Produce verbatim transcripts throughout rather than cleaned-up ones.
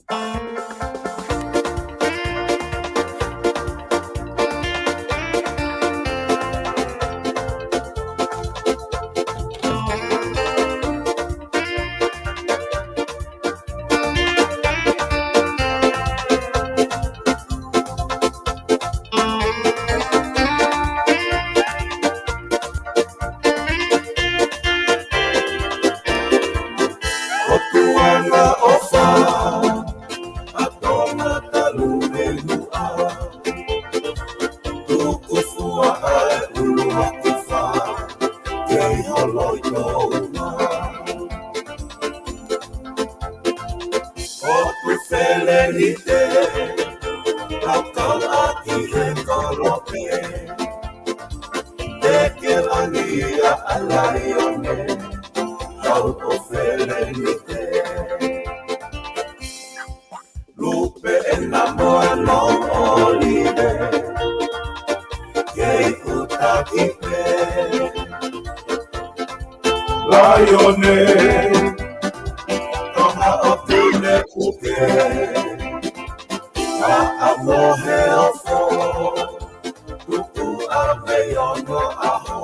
ʻOku angaʻofa ʻa Tonga talu mei muʻa. Tuku fua ʻa e ʻuluaki fā, kei holoi kouna. ʻOku felenite, tau kau ʻaki he kolope. Teke langi ʻa e laione, kau ʻo felenite. Lupe ʻena mo e longo ʻōlive, kei ʻuta ki pē. Laione, Tonga ʻo Pune Puke, ʻa ʻa mo he ofo, tuku ʻa mei ono ʻaho.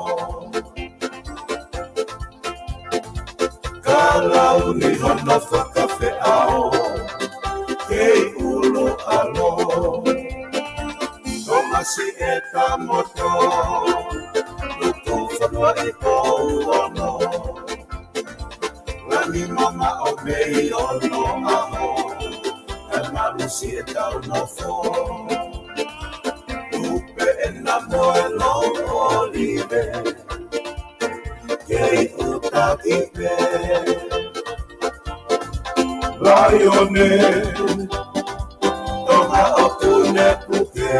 Ka lau ni hono fakafeʻao, kei ʻulu ʻalo. Tomasi e ta moto, tuku fanua i pou ono. Langi mamaʻo mei ono ʻaho, ka malusi e tau nofo. Lupe ʻena mo e longo ʻōlive, kei ʻuta ki pē. Laione, Tonga ʻo Pune Puke.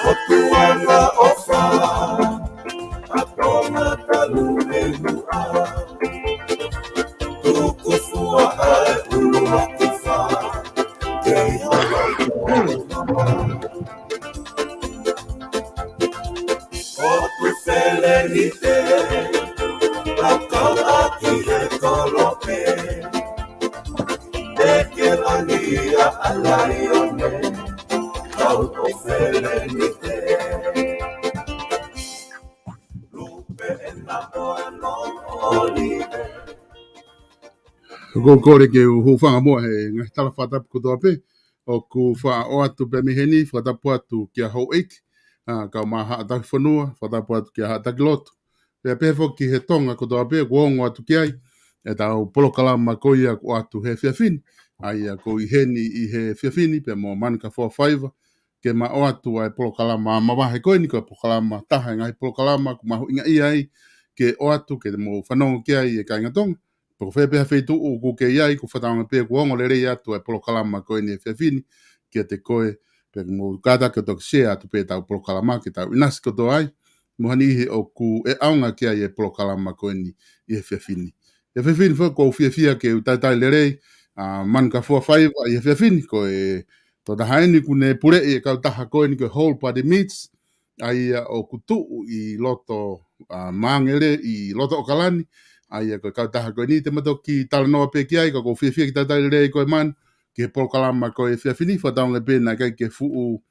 ʻOku angaʻofa ʻa Tonga talu mei muʻa. Tuku fua ʻa e ʻuluaki fā, kei holoi kouna. ʻOku felenite, tau kau ʻaki he kolope. Teke langi ʻa e laione, kau ʻo felenite. Lupe ʻena mo e longo ʻōlive. Ko e kole ke u hūfanga muʻa he ngaahi tala fakatapu kotoa pē. ʻOku fakaʻoatu pē mei heni, fakatapu atu kia Houʻeiki, ʻa, kau Mahaʻa Takifonua, fakatapu atu kia Haʻa Takilotu. Pea pehē foki ki he Tonga kotoa pē, kuo ongo atu ki ai ʻetau polokalama ko ia kuo ʻoatu he efiafi ni. ʻA ia ko e ʻi heni ʻi he efiafi ni, pea mo Manukafua Faiva, ke ma ʻoatu ʻa e polokalama mavahe ko eni, ko e polokalama taha e ngaahi polokalama ʻoku mahuʻinga ai ke ʻoatu, ke mou fanongo ki ai e kāinga Tonga. Pe ko fē pē ha feituʻu ʻoku ke ʻi ai, ʻoku fakatauange pē kuo ongo lelei atu ʻa e polokalama ko eni he efiafi ni kiate koe, pea mou kātaki ke toki share atu pē ʻetau polokalama ke tau ʻinasi kotoa ai mo ha niʻihi ʻoku ʻaonga ki ai e polokalama ko eni ʻi he efiafi ni. He efiafi ni foki ʻoku ou fiefia ke u talitali lelei ʻa Manukafua Faiva ʻi he efiafi ni, ko e tokotaha eni ʻoku ne puleʻi e kautaha ko eni ko e Whole Body Meats, ʻa ia ʻoku tuʻu ʻi loto, ʻa, Māngere ʻi loto ʻAokalani. ʻA ia ko e kautaha ko eni te ma toki talanoa pē ki ai, ka ʻoku ou fiefia ke talitali lelei koe Manu ki he polokalama ko e efiafi ni, fakatauange pē naʻe ʻikai ke fuʻu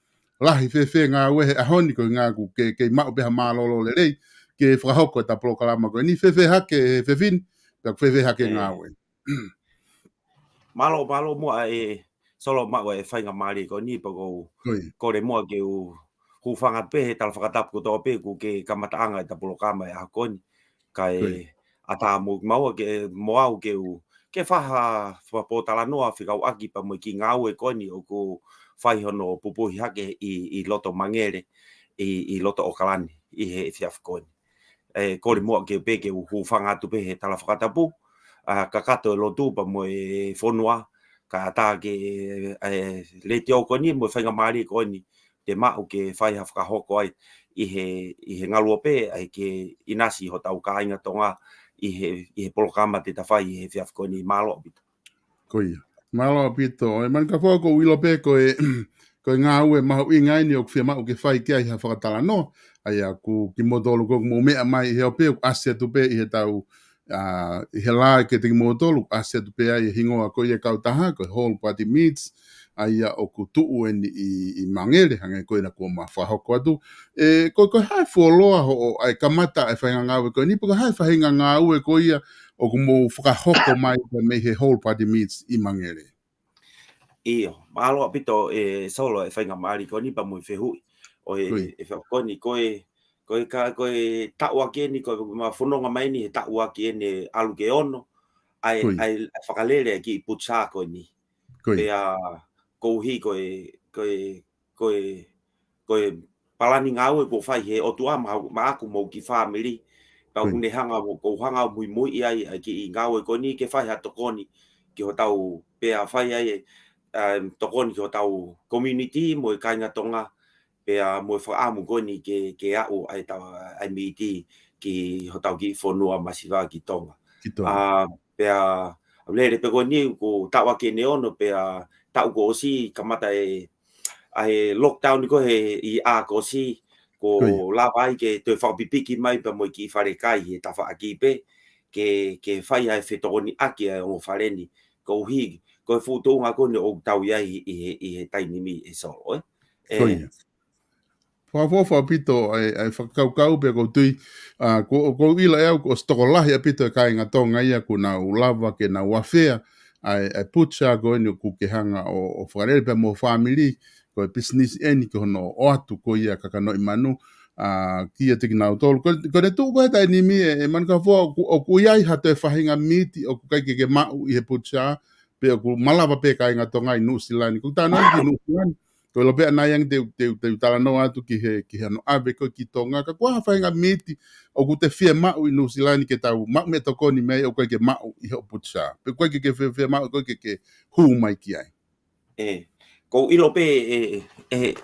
lahi fēfē ngāue he ʻaho ni, ko e ngāue ʻoku ke, kei maʻu pē ha mālōlō lelei ke fakahoko ʻeta polokalama ko eni. Fēfē hake he efiafi ni, pea ʻoku fēfē hake e ngāue? Mālō, mālō muʻa e Solo maʻu e faingamālie ko eni, pea ʻoku ou kole muʻa ke u hūfanga pē he tala fakatapu kotoa pē ʻoku ke kamataʻanga ʻeta polokalama he ʻaho ko eni. Kae ʻatā mo kimaua ke, mo au ke u, ke fai ha fakapōtalanoa fekauʻaki pea mo e kiʻi ngāue ko eni ʻoku fai hono pupuhi hake ʻi, ʻi loto Māngere, ʻi, ʻi loto ʻAokalani, ʻi he efiafi ko eni. ʻE, kole muʻa ke pē ke u hūfanga atu pē he tala fakatapu, ʻa, kakato e lotu pea mo e fonua, Ka ʻatā ke, ʻa e, letiō ko eni mo e faingamālie ko eni te maʻu ke fai ha fakahoko ai ʻi he, ʻi he ngaluope, ʻa e ke ʻinasi hotau kāinga Tonga ʻi he, ʻi he polokalama te ta fai ʻi he efiafi ko eni. Mālō ʻaupito. Ko ia. Mālō ʻaupito. ʻE Manukafoa, ʻoku ou ʻilo pē ko e, ko e ngāue mahuʻinga eni ʻoku fiemaʻu ke fai ki ai ha fakatalanoa. ʻA ia ʻoku kimoutolu ko ē ʻoku mou meʻa mai ʻi he ope, ʻoku ʻasi atu pē ʻi heʻetau, ʻa, ʻi he lā kiate kimoutolu, ʻoku ʻasi atu pē ai e hingoa ko ia e kautaha, ko e Whole Body Meats, ʻa ia ʻoku tuʻu eni ʻi, ʻi Mangere, hangē ko ia naʻa ku ʻomai ʻo fakahoko atu. ʻE, ko, ko e hā e fuoloa hoʻo, ʻa e kamata ʻa e faʻahinga ngāue ko eni, pe ko e hā e faʻahinga ngāue ko ia ʻoku mou fakahoko mai ko ē mei he Whole Body Meats ʻi Mangere? ʻIo, mālō ʻaupito ʻe Solo e faingamālie ko eni pea mo e fehuʻi ʻo e, Ko ia. ʻe, ʻe fa-, ko eni, ko e, ko e ka, ko e taʻu ʻaki eni, ko e ma fononga mai eni he taʻu ʻaki eni ʻalu ke ono, ʻa e, Ko ia. ʻa e, ʻa e fakalele ʻa e kiʻi butcher ko eni. Ko ia. Pea, koeʻuhi ko e, ko e, ko e, ko e palani ngāue kuo fai he ʻOtua ma, maʻaku mo e kiʻi fāmili. Pea Ko ia. ʻoku ne hanga mo, ʻoku ou hanga ʻo muimuiʻi ai ʻa e kiʻi ngāue ko eni ke fai ha tokoni ki hotau, pea fai ai, um, tokoni ki hotau community mo e kāinga Tonga, pea mo e fakaʻamu ko eni ke, ke aʻu ʻa e tau, ʻa e mīti ki hotau kiʻi fonua masiva ki Tonga. Ki Tonga. ʻA, pea, lele pē ko eni kuo taʻu ʻaki eni ono, pea taʻu kuo ʻosi kamata e, ʻa e lockdown ko ē ʻi ʻAokosi, kuo Ko ia. lava ai ke toe fakapipiki mai pea mo e kiʻi falekai he tafaʻaki pē, ke, ke fai ai e fetokoniʻaki ʻa e ongo fale ni, koeʻuhi ko e fuʻu tuʻunga ko eni ʻoku tau ʻi ai ʻi he, ʻi he taimi ni ʻe Solo, ē? Ko ʻE, ia. Fakaʻofoʻofa ʻaupito ʻa e, ʻa e fakakaukau pea ʻoku ou tui, ʻa, ʻoku, ʻoku ou ʻilo ʻe au kuo ʻosi tokolahi ʻaupito e kāinga Tonga ia kuo nau lava ke nau afea ʻa e, ʻa e butcher ko eni ʻoku ke hanga ʻo, ʻo fakalele pea mo e fāmili, ko e pisinisi eni ki hono ʻoatu ko ia e kakanoʻi manu, ʻa, kiate kinautolu. Ko, ko ʻene tuʻu ko ē he taimi ni ʻe, ʻe Manukafoa, ʻoku, ʻoku ʻi ai ha toe faʻahinga mīti ʻoku ʻikai ke ke maʻu ʻi he butcher, pe ʻoku malava pē kāinga Tonga ʻi Nuʻusila ni. Ko e talanoa ki Nuʻusila ni, ko e ʻilo pē ʻanai ange te u, te u, te u talanoa atu ki he, ki hano ʻave ko ē ki Tonga. Ka ko e hā ha faʻahinga mīti ʻoku te fiemaʻu ʻi Nuʻusila ni ke tau maʻu meʻatokoni mei ai ʻoku ʻikai ke maʻu ʻi hoʻo butcher, pe ʻoku ʻikai ke ke fie, fiemaʻu ʻoku ʻikai ke, ke hū mai ki ai? ʻE, ʻoku ou ʻilo pē, ʻe, ʻe,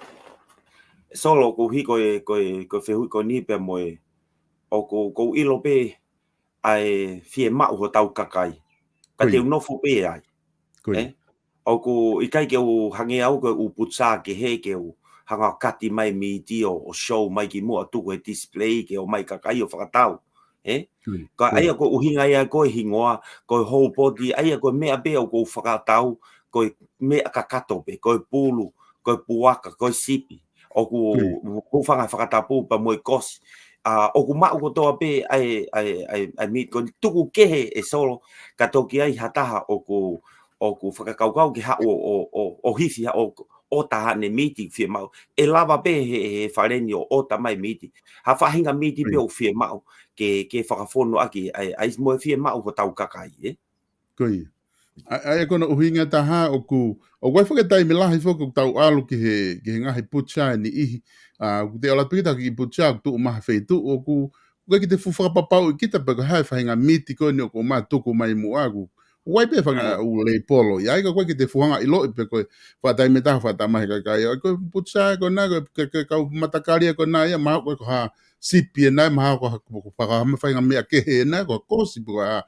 Solo, koeʻuhi ko e, ko e, ko e fehuʻi ko eni pea mo e, ʻoku, ʻoku ou ʻilo pē ʻa e fiemaʻu hotau kakai. Ka Ko ia. te u nofo pē ai. Ko ia. Ē? ʻOku ʻikai ke u hangē au ko e ʻū butcher kehe ke u hanga ʻo kati mai mīti ʻo, ʻo show mai ki muʻa, tuku he display ke ʻomai kakai ʻo fakatau. Ē? Ko ia. Ka Ko ia. ʻa ia ko e ʻuhinga ia ko e hingoa, ko e whole body, ʻa ia ko e meʻa pē ʻoku ou fakatau, ko e meʻa kakato pē, ko e pulu, ko e puaka, ko e sipi. ʻOku, Ko ia. ʻoku ou fanga fakatapu pea mo e kosi. ʻA, ʻoku maʻu kotoa pē ʻa e, ʻa e, ʻa e, ʻa e mīti ko eni, tuku kehe ʻe Solo, ka toki ʻi ai ha taha ʻoku, ʻoku fakakaukau ke haʻu ʻo, ʻo, ʻo, ʻo hifo ia ʻo, ʻo ʻota haʻane mīti fiemaʻu. ʻE lava pē he, he fale ni ʻo ʻota mai mīti. Ha faʻahinga mīti Ko pē ia. ʻoku fiemaʻu ke, ke fakafonu ʻaki ʻa e, ʻa e mo e fiemaʻu hotau kakai, ē? Ko ia. ʻA, ʻa ia ko hono ʻuhinga ʻe taha ʻoku, ʻoku ʻi ai foki e taimi lahi foki ʻoku tau ʻalu ki he, ki he ngaahi butcher ʻe niʻihi. ʻA, ʻoku te ʻalu atu pē kita ki he butcher ʻoku tuʻu mai ha feituʻu ʻoku, ʻoku ʻikai ke te fuʻu fakapapauʻi kita pe ko e hā e faʻahinga mīti ko eni ʻoku ʻomai ʻo tuku mai muʻa ʻoku, ʻoku ʻi ai pē fanga ʻū leipolo ʻi ai, ka ʻoku ʻikai ke te fuʻu hanga ʻiloʻi pe ko e fakatamai he kakai. ʻA, ko e butcher ko ena, ko e, ke, ke kau matakalia ko ena ia, mahalo ko e ko ha sipi ena, mahalo ko ha, ko e faka-, ha faʻahinga meʻa kehe ena, ko ha kosi pe ko ha.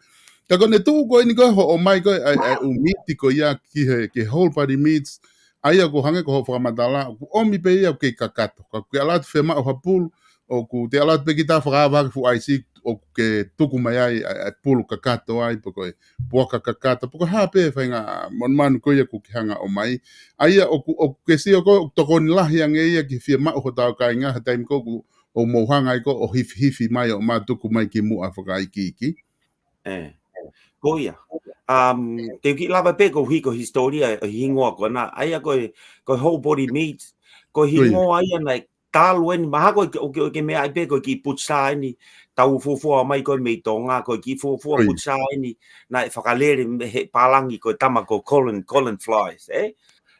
Ka ko ʻene tuʻu ko eni ko e hoʻo ʻomai ko e, ʻa e, ʻa e ʻū mīti ko ia ki he, ki he whole body meats, ʻa ia ʻoku hangē ko hoʻo fakamatala, ʻoku ʻomi pē ia ʻoku kei kakato. Ka ʻoku ke ʻalu atu fiemaʻu ha pulu, ʻoku te ʻalu atu pē kita ʻo fakaava hake fuʻu ʻaisi, ʻoku ke tuku mai ai, ʻa e, ʻa e pulu kakato ai, pe ko e puaka kakato, pe ko e hā pē faʻahinga monumanu ko ia ʻoku ke hanga ʻo ʻomai. ʻA ia ʻoku, ʻoku ke sio ko e, ʻoku tokoni lahi ange ia ki he fiemaʻu hotau kāinga, he taimi ko ē ʻoku, ʻoku mou hanga ai ko ē ʻo hifihifi mai ʻo ʻomai ʻo tuku mai ki muʻa fakaikiiki. ʻE. Ko ia. Um, te u kiʻi lava pē koeʻuhi ko e hisitōlia ʻo e hingoa ko ena. ʻA ia ko e, ko e whole body meat, ko e Ko ia. hingoa ia naʻe talu eni, mahalo ko e, ʻoku ke, ʻoku ke meaʻi pē ko e kiʻi butcher eni, tau fuofua mai ko ē mei Tonga, ko e kiʻi fuofua Ko ia. butcher eni, naʻe fakalele mei he pālangi ko e tama ko Colin, Colin Flies, ē?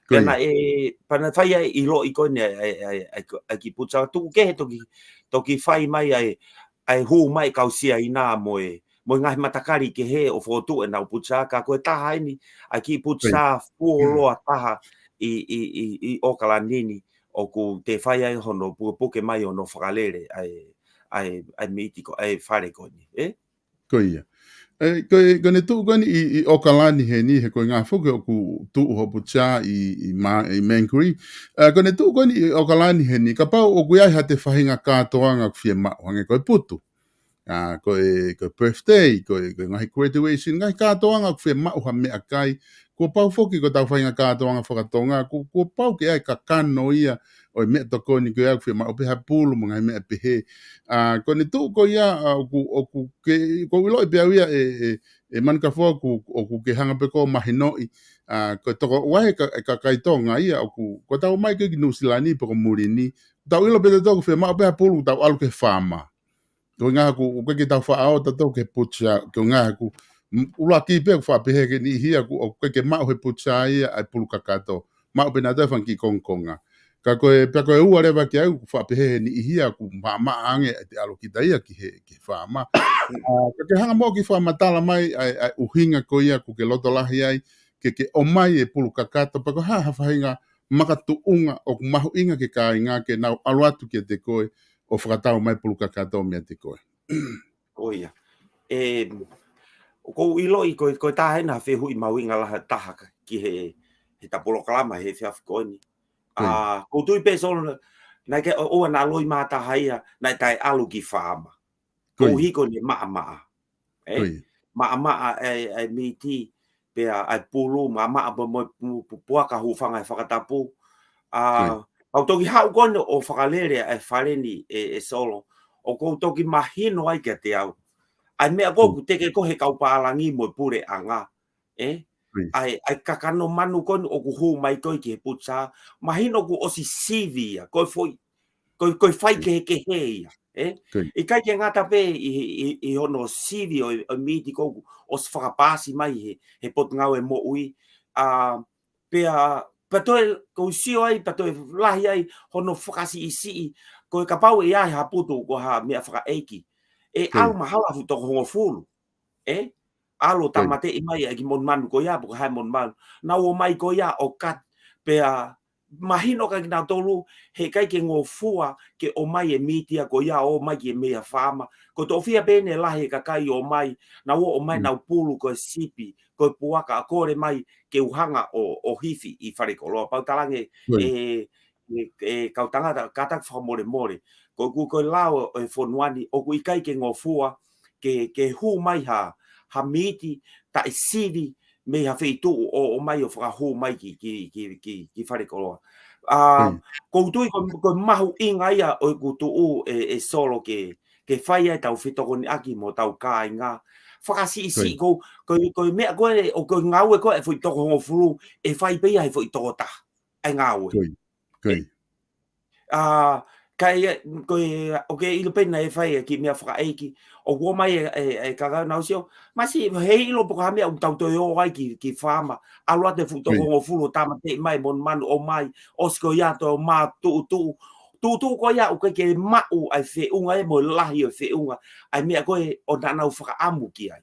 Ko Pea ia. naʻe, pea naʻe fai ai e ʻiloʻi ko eni ʻa e, ʻa e, ʻa e, ʻa e, ʻa e kiʻi butcher, tuku kehe toki, toki fai mai ʻa e, ʻa e hū mai e kau Siaina mo e, mo e ngaahi matakali kehe ʻo fokotuʻu ʻenau putia, ka ko e taha eni ʻa e kiʻi putia fuoloa taha ʻi, ʻi, ʻi, ʻi ʻOkalani ni, ʻoku te fai ai hono pukepuke mai hono fakalele ʻa e, ʻa e, ʻa e miti ko, ʻa e fale ko eni, ē? Ko ia. ʻE, ko e, ko ʻene tuʻu ko eni ʻi, ʻi ʻOkalani heni, he ko e ngaahi foki ʻoku tuʻu hoʻo putia ʻi, ʻi Ma-, ʻi Mangere. ʻE, ko ʻene tuʻu ko eni ʻi ʻOkalani heni, kapau ʻoku ʻi ai haʻate faʻahinga kātoanga ʻoku fiemaʻu, hangē ko e putu. ʻA, ko e, ko e birthday, ko e, ko e ngaahi graduation, ngaahi kātoanga ʻoku fiemaʻu ha meʻakai. Kuo pau foki ko ʻetau faʻahinga kātoanga fakatonga, kuo, kuo pau ke ʻi ai e kakano ia ʻo e meʻatokoni ko ia ʻoku fiemaʻu pē ha pulu mo e ngaahi meʻa pehē. ʻA, ko ʻene tuʻu ko ia, ʻa, ʻoku, ʻoku ke, ʻoku ou ʻiloʻi pē au ia ʻe, ʻe, ʻe Manukafoa ʻoku, ʻoku ke hanga pē koe ʻo mahinoʻi. ʻA, ko e tokoua e ka-, e kakai Tonga ia ʻoku, ko ʻetau ō mai ko ē ki Nuʻusila ni pe ko muli ni, tau ʻilo pē tautolu ʻoku fiemaʻu pē ha pulu, tau ʻalu ki he faama. Ko e ʻuhinga ʻoku, ʻoku ʻikai ke tau faʻa ō tautolu ki he putia, ko e ʻuhinga ʻoku, m-, ʻuluaki pē ʻoku faʻa pehē ʻe he niʻihi ia ʻoku, ʻoku ʻikai ke maʻu ʻe he putia ia ʻa e pulu kakato. Maʻu pē nautolu e fanga kiʻi kongokonga. Ka ko e, pea ko e ua leva ki ai ʻoku faʻa pehē ʻe he niʻihi ia ʻoku maʻamaʻa ange ʻete ʻalu kita ia ki he, ki he faama. ʻA, ka ke hanga muʻa ʻo kiʻi fakamatala mai ʻa e, ʻa e ʻuhinga ko ia ʻoku ke loto lahi ai, ke, ke ʻomai e pulu kakato, pe ko e hā ha faʻahinga makatuʻunga ʻoku mahuʻinga ki he kāinga ke nau ʻalu atu kiate koe ʻo fakatau mai pulu kakato meiate koe. Ko ia. ʻE, ʻoku ou ʻiloʻi ko, ko e taha eni ha fehuʻi mahuʻinga lahi taha ka, ki he, he ʻeta polokalama he efiafi ko eni. Ko ia. ʻA, ʻoku ou tui pē Solo, naʻe ʻikai, ʻo, ʻoua naʻa loi mā taha ia, naʻe taʻeʻalu ki faama. Ko ia. Koeʻuhi ko ʻene maʻamaʻa. Ē? Ko ia. Maʻamaʻa e, e miti, pea ʻa e pulu, maʻamaʻa mo, mo, mo pu-, puaka, hūfanga he fakatapu. ʻA, ko ia. ʻOku ou toki haʻu ko eni ʻo fakalele ʻa e fale ni ʻe, ʻe Solo. ʻOku ou toki mahino ai kiate au. ʻA e meʻa ko ē ʻoku teke ko ē he kau pālangi mo e puleʻanga. Ē? Ko ia. ʻA e, ʻa e kakano manu ko eni ʻoku hū mai ko ē ki he putia. Mahino kuo ʻosi sivi ia. Ko e foʻi, ko e, ko e fai kehekehe ia, ē? Ko ia. ʻIkai ke ngata pē ʻi, ʻi, ʻi hono sivi ʻo, ʻo e miti ko ē ʻoku ʻosi fakapaasi mai he, he Potungāue Moʻui. ʻA, pea, pea toe, ʻoku ou sio ai, pea toe lahi ai hono fakasiʻisiʻi, ko e kapau ʻe ʻi ai ha putu ko ha meʻa fakaʻeiki, ʻe ʻalu mahalo ha fuʻu toko hongofulu. Ē? ʻAlu ʻo tāmateʻi mai ʻa e kiʻi monumanu ko ia, pe ko e hā e monumanu. Nau ō mai ko ia ʻo kat-, pea mahino kia kinautolu, heʻikai ke ngofua ke ō mai e miti ia ko ia ʻo ō mai ki he meʻa faama. Ko e toʻofia pē ʻene lahi e kakai ō mai, nau ō mai nau pulu ko e sipi, ko e puaka, ʻo kole mai ke u hanga ʻo, ʻo hifi ʻi falekoloa. Pau talange, e, e, e kau tangata, kātaki fakamolemole. Ko ʻeku, ko e lao ʻo e fonua ni, ʻoku ʻikai ke ngofua ke, ke hū mai ha, ha miti taʻesivi mei ha feituʻu ʻo, ʻo ō mai ʻo fakahū mai ki, ki, ki, ki, ki falekoloa. ʻA, ʻoku ou tui ko, ko e mahuʻinga ia ʻo ʻeku tuʻu ʻe, ʻe Solo ke, ke fai ai ʻetau fetokoniʻaki mo hotau kāinga. Fakasiʻisiʻi ko, ko, ko e meʻa ko ē, ʻo ko e ngāue ko ē ʻa e foʻi toko hongofulu, ʻe fai pē ia he foʻi toko taha. ʻA e ngāue. Ko ia. ʻA, ka ʻi ai, ko e, ʻoku ke ʻilo pē naʻe fai e kiʻi meʻa fakaʻeiki, ʻoku ō mai e, e, e kakai nau sio, masi, heiʻilo pe ko e hā e meʻa ʻoku tau toe ō ai ki, ki faama, ʻalu atu e fuʻu toko hongofulu ʻo tāmateʻi mai e monumanu ʻo ō mai, ʻosi ko ia toe ō mai ʻo tuʻutuʻu, tuʻutuʻu ko ia ʻoku ʻikai ke maʻu ʻa e feʻunga ē mo e lahi ʻo e feʻunga, ʻa e meʻa ko ē ʻoku nau fakaʻamu ki ai.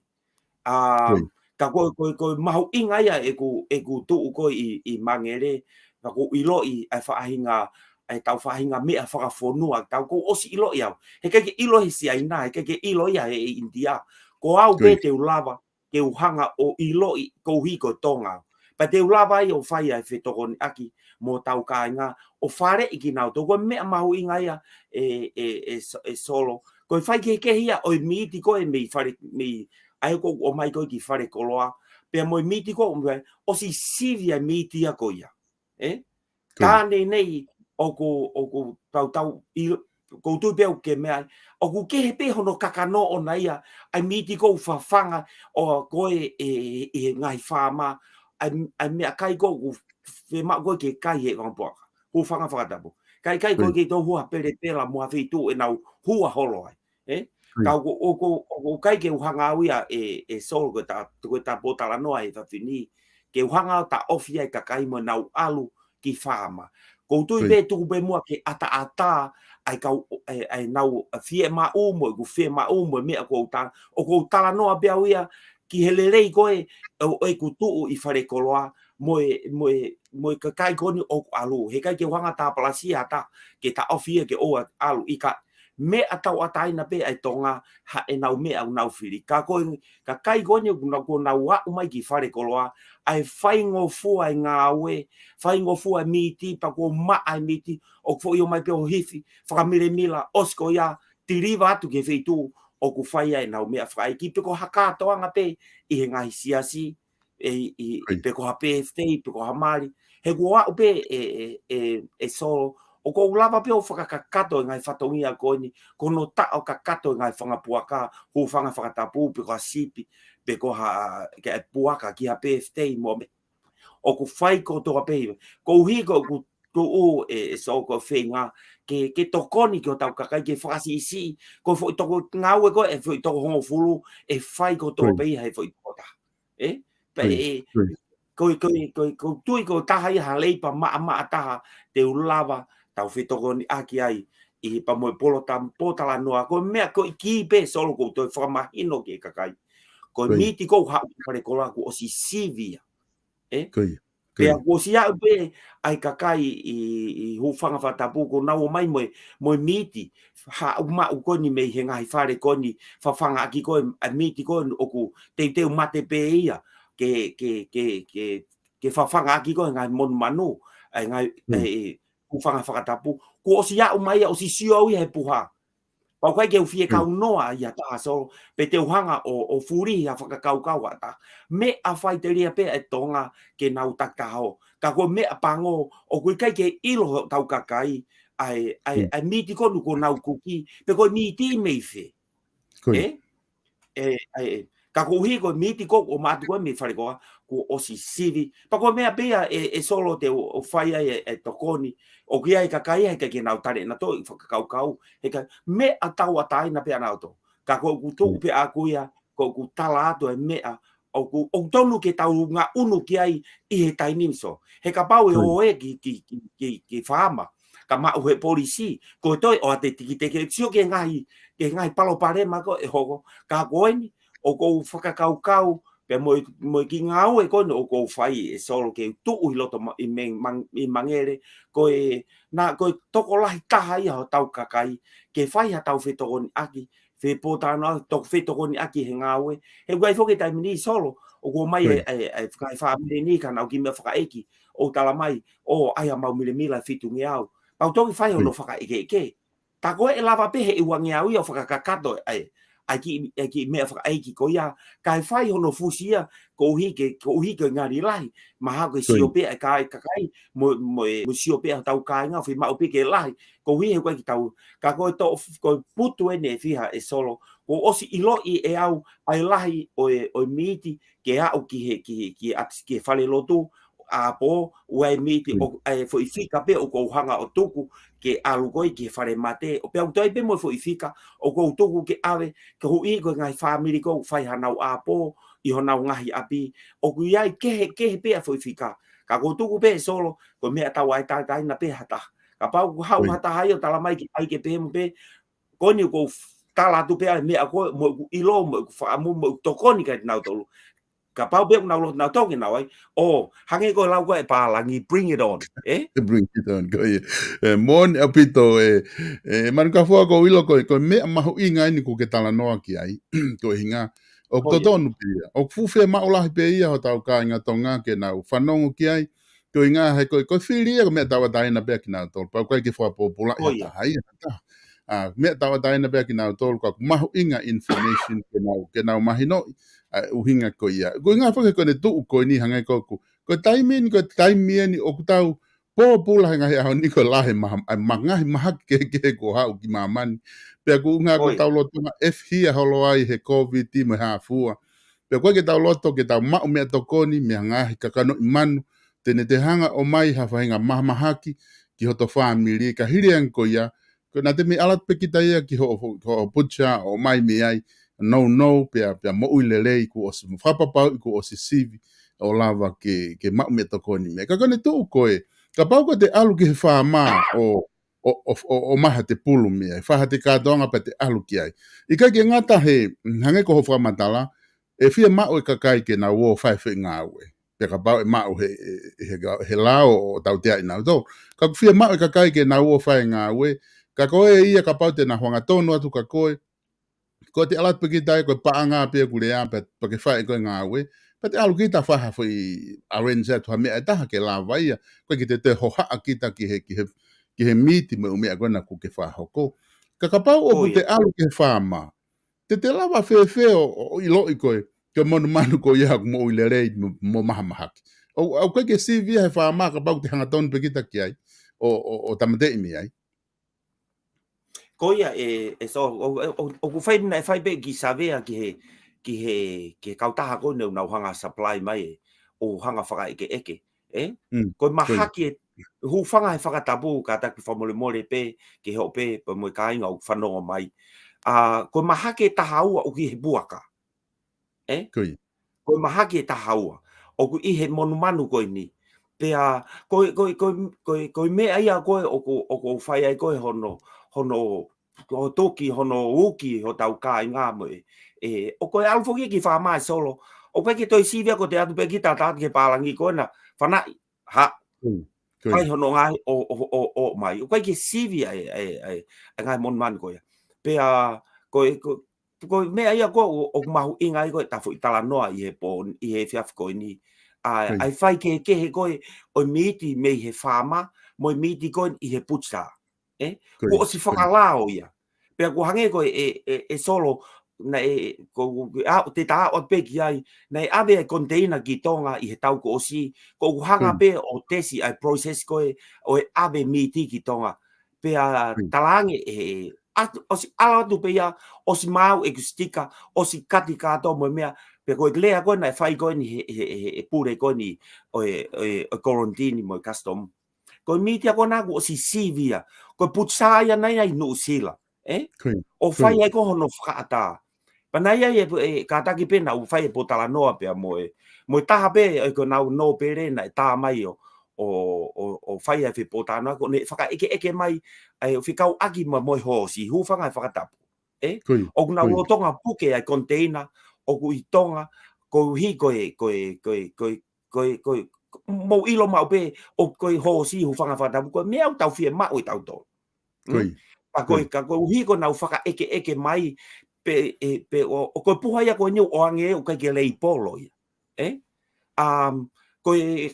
ʻA, ka ko, ko, ko e mahuʻinga ia ʻeku, ʻeku tuʻu ko ē ʻi, ʻi Mangere, ka ʻoku ou ʻiloʻi ʻa e faʻahinga, ʻa ʻetau faʻahinga meʻa fakafonua, tau ʻoku ou ʻosi ʻiloʻi au. Heʻikai ke ʻilo he Siaina, heʻikai ke ʻilo ia he, he ʻInitia. Ko au pē te u lava, ke u hanga ʻo ʻiloʻi koeʻuhi ko Tonga. Pea te u lava ai ʻo fai ʻa e fetokoniʻaki mo hotau kāinga, ʻo faleʻi kinautolu. Ko e meʻa mahuʻinga ia ʻe, ʻe, ʻe S-, ʻe Solo. Ko e fai kehekehe ia ʻo e miti ko ē mei fale, mei ʻa ia ʻoku ō mai ko ē ki falekoloa. Pea mo e miti ko ē, ʻosi sivi ʻa e miti ia ko ia. Ē? Ko ia. Taʻane nei ʻoku, ʻoku tau tau ʻi, ʻoku ou tui pē ʻoku ke meʻa ai. ʻOku kehe pē hono kakano ʻona ia, ʻa e miti ʻoku fafanga ʻo ko ē ʻe, ʻe, ʻe he ngaahi faama, ʻa e, ʻa e meʻakai ʻoku fiemaʻu ko ē ke kai he fanga puaka. Hūfanga he fakatapu. Kae ʻikai ko ē ke tau hua pelepela mo ha feituʻu ʻe nau hua holo ai. Ē? Ka ʻoku, ʻoku, ʻoku ʻikai ke u hanga au ia ʻe, ʻe Solo ko e ta, ko e ta pōtalanoa he efiafi ni, ke u hanga ʻo taʻofi ai e kakai mo nau ʻalu ki faama. ʻOku ou tui pē tuku pē muʻa ke ʻataʻatā ʻa e kau, ʻa e, ʻa e nau fiemaʻu mo ʻeku fiemaʻu mo e meʻa ʻoku ou tala, ʻoku ou talanoa pē au ia ki he lelei ko ē ʻo, ʻo ʻeku tuʻu ʻi Falekoloa mo e, mo e, mo e kakai ko eni ʻoku ʻalu. Heʻikai ke u hanga tāpalasia ha taha ke taʻofi ia ke ʻoua ʻalu, ʻikai. Meʻa tauʻatāina pē ʻa e Tonga, haʻanau meʻa ʻoku nau fili. Ka ko e kakai ko eni ʻoku nau, kuo nau aʻu mai ki Falekoloa, ʻa e faingofua e ngāue, faingofua e mīti, pea kuo maʻa e mīti, ʻoku foʻi ō mai pē ʻo hifo, fakamilemila, ʻosi ko ia, tiliva atu ki he feituʻu ʻoku fai ai ʻenau meʻa fakaʻeiki, pe ko ha kātoanga pē ʻi he ngaahi siasi, ʻi, ʻi, ʻi, pe ko ha birthday, pe ko ha mali. He kuo aʻu pē ʻe, ʻe, ʻe, ʻe Solo, ʻoku ou lava pē ʻo fakakakato e ngaahi fatongia ko eni, ko hono taʻo kakato e ngaahi fanga puaka, hūfanga fakatapu, pe ko ha sipi, pe ko ha, ke ʻai puaka ki ha birthday mo e meʻa. ʻOku fai kotoa pē ia. Koeʻuhi ko ʻeku tuʻu ʻe, ʻe Solo ko e feinga ke, ke tokoni ki hotau kakai ke fakasiʻisiʻi, ko e foʻi toko ngāue ko ē, foʻi toko hongofulu, ʻe fai kotoa pē ia he foʻi toko taha. ʻE? Pea ʻe, ko, ko, ko, ko tui ko e taha ia ha leipa maʻamaʻa taha te u lava tau fetokoniʻaki ai ʻi he pea mo e polo tam-, pōtalanoa. Ko e meʻa ko e kī pē Solo ʻoku ou toe fakamahino ki he kakai. Ko e mīti ʻoku haʻu ki Falekoloa kuo ʻosi sivi ia. ʻE? Pea kuo ʻosi aʻu pē ʻa e kakai ʻi, ʻi hūfanga fakatapu kuo nau ō mai mo e, mo e mīti. Haʻu maʻu ko eni mei he ngaahi fale ko eni, fafangaʻaki ko e, ʻa e mīti ko eni ʻoku teuteu mate pē ia. Ke, ke, ke, ke, ke fafangaʻaki ko e ngaahi monumanu, ʻa e ngaahi, ʻe, ʻe, hūfanga fakatapu. Kuo ʻosi aʻu mai ia ʻosi sio au ia he puha. Pea ʻoku ʻikai ke u fie kaunoa ia taha Solo, pe te u hanga ʻo, ʻo fulihi ha fakakaukau ʻa taha. Meʻa faʻiteliha pē ʻa e Tonga ke nau takitaha ō. Ka ko e meʻa pango, ʻoku ʻikai ke ʻilo hotau kakai, ʻa e, ʻa e, ʻa e mīti ko eni kuo nau kuki, pe ko e mīti mei fē. ʻE? ʻE, ʻe, ʻe. Ka koeʻuhi ko e mīti ko ē ʻoku ʻomai atu ko ē mei Falekoloa, kuo ʻosi sivi. Pea ko e meʻa pē ia ʻe, ʻe Solo te u, u fai ai e, e tokoni. ʻOku ʻi ai e kakai ia heʻikai ke nau tali ʻenautolu e fakakaukau. Heʻikai, meʻa tauʻatāina pē ʻanautolu. Ka ko ʻeku tuʻu pē ʻaʻaku ia, ko ʻeku tala atu e meʻa ʻoku, ʻoku totonu ke tau ngaʻunu ki ai ʻi he taimi ni Solo. He kapau ʻe ō ē ki, ki, ki, ki, ki faama, ka maʻu he polisi, ko e toe ʻoatu e tikite ke sio ki he ngaahi, ki he ngaahi palopalema ko ē ʻe hoko. Ka ko eni, ʻoku ou fakakaukau, pea mo e, mo e kiʻi ngāue ko eni ʻoku ou fai ʻe Solo ke tuʻu ʻi loto ma-, ʻi Meng-, Mang-, ʻi Mangere, ko e, naʻa, ko e tokolahi taha ia hotau kakai, ke fai haʻatau fetokoniʻaki, fepōtalanoa, toko fetokoniʻaki he ngāue. He ʻoku ʻi ai foki e taimi ni Solo, ʻoku ō mai e, e, e, faka-, e fāmili ni ka nau kiʻi meʻa fakaʻeiki, ʻo tala mai, ʻo ʻai haʻamau milemila fitungeau. Pea u toki fai hono fakaʻekeʻeke. Tā ko ē ʻe lava pē he uangeau ia ʻo fakakakato ai, ʻai kiʻi, ʻai kiʻi meʻa fakaʻeiki ko ia, kae fai hono fusi ia, koeʻuhi ke, koeʻuhi ke ngali lahi, mahalo ke sio pē ʻa e kakai, mo, mo, mo sio pē ʻa hotau kāinga, fiemaʻu pē ke lahi, koeʻuhi he ʻoku ʻikai ke tau, ka ko e toʻo, ko e putu eni ʻe fiha ʻe Solo, kuo ʻosi ʻiloʻi ʻe au, ʻa e lahi ʻo e, ʻo e mīti, ke aʻu ki he, ki he, ki he ʻapi, ki he fale lotu, ʻapō, ʻoku ʻi ai e mīti, ʻoku ʻi ai e foʻi fika pē ʻoku ou hanga ʻo tuku, ke ʻalu ko ē ki he fale mate, ʻo pea u toe pē mo e foʻi fika, ʻoku ou tuku ke ʻave, koeʻuhi ko e ngaahi fāmili ko ē ʻoku fai haʻanau ʻapō, ʻi honau ngaahi ʻapi, ʻoku ʻi ai kehekehe pē ʻa e foʻi fika. Ka ʻoku ou tuku pē Solo, ko e meʻa tauʻatāina pē ha taha. Kapau ʻoku haʻu ha taha ia ʻo tala mai ke ʻai ke pehē mo pehē, ko eni ʻoku ou f-, tala atu pē ʻa e meʻa ko ē, mo ʻeku ʻilo, mo ʻeku fakaʻamu, mo ʻeku tokoni kiate kinautolu. Kapau pē ʻoku nau loto nautolu ke nau ʻai, ʻo, hangē ko e lau ko ē ʻa e pālangi, bring it on, ē? Bring it on, ko ia. ʻE, moʻoni ʻaupito, ʻe, ʻe, Manukafua, ʻoku ou ʻilo ko e, ko e meʻa mahuʻinga eni ʻoku ke talanoa ki ai, ko e ʻuhinga, ʻoku totonu pē ia. ʻOku fuʻu fiemaʻu lahi pē ia hotau kāinga Tonga ke nau fanongo ki ai, ko e ʻuhinga he ko e, ko e fili ia ko e meʻa tauʻatāina pē ʻa kinautolu. Pea ʻoku ʻikai ke fakapōpulaʻi ha taha ia ha taha. ʻA, meʻa tauʻatāina pē ʻa kinautolu, ka ʻoku mahuʻinga information ke nau, ke nau mahinoʻi, ʻa e ʻuhinga ko ia. Ko e ʻuhinga foki ko ʻene tuʻu ko eni hangē ko ʻeku, ko e taimi eni, ko e taimi eni ʻoku tau pōpula he ngaahi ʻaho ni ko e lahi e maha-, ʻa e ma-, ngaahi mahaki kehekehe kuo haʻu ki māmani. Pea ko e ʻuhinga ʻoku tau lolotonga ʻefihia holo ai he Covid mo e hā fua. Pea ʻoku ʻikai ke tau loto ke tau maʻu meʻatokoni mei he ngaahi kakanoʻi manu, te ne toe hanga ʻo ʻomai ha faʻahinga mahamahaki ki hoto fāmili, ka hili ange ko ia, ko ʻene toe meimei ʻalu atu pē kita ia ki hoʻo, hoʻo butcher ʻo ʻomai mei ai, nounou, pea, pea moʻui lelei kuo ʻosi fakapapauʻi kuo ʻosi sivi ʻo lava ke, ke maʻu meʻatokoni mei ai. Ka ko ʻene tuʻu ko ē, kapau ko ʻete ʻalu ki he faama ʻo ʻo, ʻo, ʻo, ʻomai haʻate pulu mei ai, fai haʻate kātoanga pea te ʻalu ki ai. ʻIkai ke ngata he, hangē ko hoʻo fakamatala, ʻe fiemaʻu e kakai ke nau ō ʻo fai e foʻi ngāue. Pea kapau ʻe maʻu he, he, he, he lao ʻo tautea ʻe nautolu. Ka ʻoku fiemaʻu e kakai ke nau ō ʻo fai e ngāue, ka ko e ia kapau te nau hangatonu atu kia koe, ko ʻete ʻalu atu pē kita ai, ko e paʻanga pē ʻoku lea, pea, pea ke fai ʻe koe e ngāue, pea te ʻalu kita ʻo fai ha foʻi arrange atu ha meʻa ʻe taha ke lava ia, ʻikai ke te toe hohaʻa kita ki he, ki he, ki he miti mo e ʻū meʻa ko ena ʻoku ke fakahoko. Ka kapau ʻoku te ʻalu ki he faama, te te lava fēfē ʻo, ʻo, ʻo ʻiloʻi ko e, ko e monumanu ko ia ʻoku moʻui lelei mo, mo mahamahaki. ʻOku, ʻoku ʻikai ke sivi ia he faama kapau te hangatonu pē kita ki ai, ʻo, ʻo, ʻo tāmateʻi mei ai. Ko ia ē, ē, so, ʻo, ʻo, ʻo, ʻoku fai na, ʻe fai pē kiʻi savea ki he, ki he, ki he kautaha ko eni ʻoku nau hanga supply mai ē, ʻo hanga fakaʻekeʻeke, ē? Mm, ko ia. Ko e mahaki ē, hūfanga he fakatapu, kātaki fakamolemole pē, ki hoʻo pē, pea mo e kāinga ʻoku fanongo mai. ʻA, ko e mahaki ʻe taha ua ʻoku ʻi he puaka. Ē? Ko ia. Ko e mahaki ʻe taha ua ʻoku ʻi he monumanu ko eni. Pea, ko e, ko e, ko e, ko e, ko e meʻa ia ko ē ʻoku, ʻoku fai ai ko ē hono, hono, hono toki, hono uki, hotau kāinga mo e, ē, ʻoku ʻi ai ʻalu foki ki he faama ē Solo. ʻOku ʻikai ke toe sivi ia ko ʻete atu pē kita ʻo tata ki he pālangi ko ena, fanaʻi, ha. Mm. Ko ia. Fai hono ngaahi ʻo, ʻo, ʻo, ʻomai. ʻOku ʻikai ke sivi ʻa e, ʻa e, ʻa e, ʻa e ngaahi monumanu ko ia. Pea, ko e, ko, ko e meʻa ia ko ē ʻoku, ʻoku mahuʻinga ai ko ē ʻeta foʻi talanoa ʻi he pō, ʻi he efiafi ko eni. ʻA, ko ia. ʻA e faikehekehe ko ē ʻo e miti mei he faama, mo e miti ko ē ʻi he puta. Ē? Ko ia. Kuo ʻosi, ko ia, fakalao ia. Pea ʻoku hangē ko ē, ē, ē, ē Solo, naʻe, ko, ko, ʻa, te ta aʻu pē ki ai, naʻe ʻave ʻa e container ki Tonga ʻi he taʻu kuo ʻosi, ko ʻeku hanga, ko ia, pē ʻo tesi ʻa e process ko ē ʻo e ʻave miti ki Tonga. Pea, ko ia, talaange ē, atu, ʻosi ʻalu atu pē ia, ʻosi maau ʻeku sitika, ʻosi kati kātoa mo e meʻa, pea ko e lea ko ē naʻe fai ko eni he, he, he, he pule ko eni ʻo e, ʻo e, ʻo e quarantine mo e custom. Ko e miti ia ko ena kuo ʻosi sivi ia. Ko e puta ia naʻe ʻi ai ʻi Nuʻusila. Ē? Ko ia. ʻO fai, ko ia, ai ko ē hono fakaʻatā. Pea naʻe ʻi ai e, e kātaki pē naʻa ku fai e pōtalanoa pea mo e, mo e taha pē, ē, ko ʻenau nōpele naʻe tā mai ʻo, ʻo, ʻo, ʻo fai ai e foʻi pōtalanoa, ko ʻene fakaʻekeʻeke mai, ʻa e fekauʻaki mo, mo e hoosi, hūfanga he fakatapu. Ē? Ko ia. ʻOku nau, ko ia, lolotonga puke ʻa e container, ʻoku ʻi Tonga, koeʻuhi ko e, ko e, ko e, ko e, ko e, ko e, mou ʻilo maʻu pē, ʻoku, ko e hoosi, hūfanga he fakatapu, ko e meʻa ʻoku tau fiemaʻu ʻe tautolu. Ko ia. Mm? Pea ko e, ko ia, ka koeʻuhi ko ʻenau fakaʻekeʻeke mai, pē, ē, pē ʻo, ʻo ko e puha ia ko eni ʻoku ʻoange ʻoku ʻikai ke leipolo ia. Ē? Um, ko e,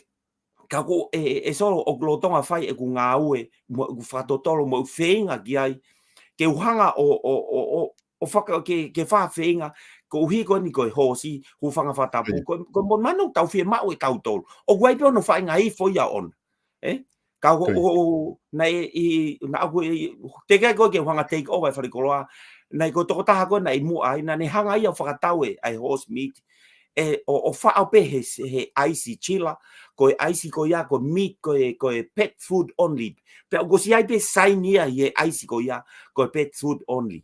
ka ko ē, ē, ē Solo ʻoku lolotonga fai ʻeku ngāue, mo ʻeku fakatotolo, mo ʻeku feinga ki ai, ke u hanga ʻo, ʻo, ʻo, ʻo, ʻo faka-, ke, ke fakafeinga, koeʻuhi ko eni ko e hoosi, hūfanga he fakatapu, ko ia, ko e, ko e monumanu ʻoku tau fiemaʻu ʻe tautolu. ʻOku ʻi ai pē hono faʻahinga ifo ia ʻoʻona. Ē? Ka ko, ko ia, ʻo, ʻo, naʻe ʻi, naʻa ku ʻi, teʻeki ai ko ē ke u hanga take over e falekoloa, naʻe ko e tokotaha ko ē naʻe ʻi muʻa ai, naʻa ne hanga ia ʻo fakatau e, ʻa e horse meat, ē, ʻo, ʻo faʻo pē he, he ʻaisi chiller, ko e ʻaisi ko ia, ko e meat, ko e, ko e pet food only. Pea ʻoku ʻosi ʻi ai pē sign ia ʻi he ʻaisi ko ia, ko e pet food only.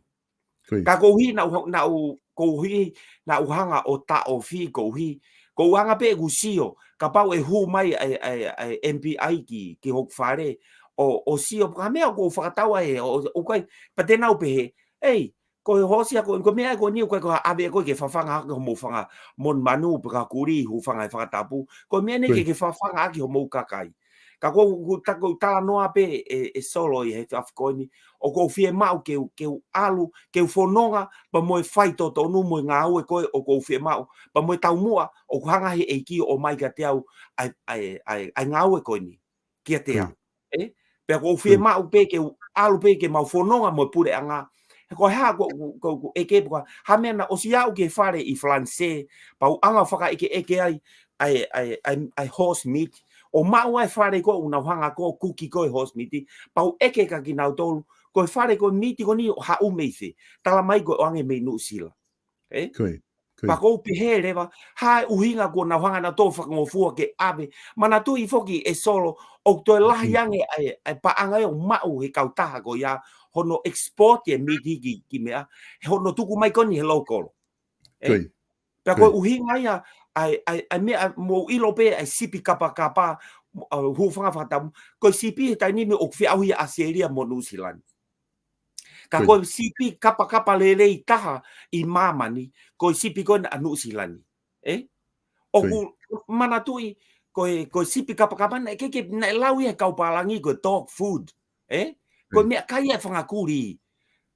Ko ia. Ka koeʻuhi naʻa ku, naʻa ku, koeʻuhi naʻa ku hanga ʻo taʻofi, koeʻuhi, ko ʻeku anga pē ʻeku sio, kapau ʻe hū mai ʻa e, ʻa e, ʻa e M P I ki, ki hoku fale, ʻo, ʻo sio, ka meʻa ʻoku ou fakatau ai, ʻo, ʻo, ʻoku ʻikai, pea te nau pehē, ei, ko e hoosi ia ko, ko e meʻa ko eni ʻoku ʻikai ko ha ʻave ko ē ke fafanga ʻaki homou fanga monumanu pe ko ha kulī hūfanga he fakatapu. Ko e meʻa eni, ko ia, ke, ke fafanga ʻaki homou kakai. Ka ko, ko ta-, ko e talanoa pē ē, ē Solo ʻi he efiafi ko eni, ʻoku ou fiemaʻu ke u, ke u ʻalu, ke u fononga, pea mo e faitotonu mo e ngāue ko ē ʻoku ou fiemaʻu, pea mo e taumuʻa, ʻoku hanga he ʻEiki ʻo ʻomai kiate au ʻa e, ʻa e, ʻa e, ʻa e ngāue ko eni kiate au. Ko ia. Ē? Pea ʻoku ou, ko ia, fiemaʻu pē ke u ʻalu pē ke mau fononga mo e puleʻanga. He ko e hā, ko, ko, ko, ko e ke, ko e hā e meʻa naʻa ku ʻosi aʻu ki he fale ʻi Falanisē, pea u hanga ʻo fakaʻekeʻeke ai, ʻa e, ʻa e, ʻa e, ʻa e horse meat. ʻO maʻu ʻa e fale ko ē ʻoku nau hanga ko ē ʻo kuki ko ē horse meat. Pea u ʻeke kia kinautolu, ko e fale ko ē meat ko eni ʻoku haʻu mei fē? Tala mai ko e ʻoange mei Nuʻusila. Ē? Ko ia, ko ia. Pea ʻoku ou pehē leva, hā e ʻuhinga kuo nau hanga nautolu ʻo fakangofua ke ʻave? Manatuʻi foki ē Solo, ʻoku toe lahi, mm, ange ʻa e, ʻa e paʻanga ia ʻoku maʻu he kautaha ko ia, hono export e meat ki, ki meʻa, he hono tuku mai ko eni he loukolo. Ē? Ko ia. Pea ko e, ko ia, ʻuhinga ia, ʻa e, ʻa e, ʻa e meʻa, mou ʻilo pē, ʻa e sipi kapakapa, ʻa, hūfanga fakatapu, ko e sipi he taimi ni ʻoku feʻauhi ʻa ʻAositelēlia mo Nuʻusila ni. Ka ko e sipi kapakapa lelei taha ʻi māmani, ko e sipi ko ena ʻa Nuʻusila ni. ʻE? ʻOku manatuʻi, ko e, ko e sipi kapakapa naʻe ke, ke, naʻe lau ia he kau pālangi ko e dog food. ʻE? Ko e meʻakai ia ʻa e fanga kulī.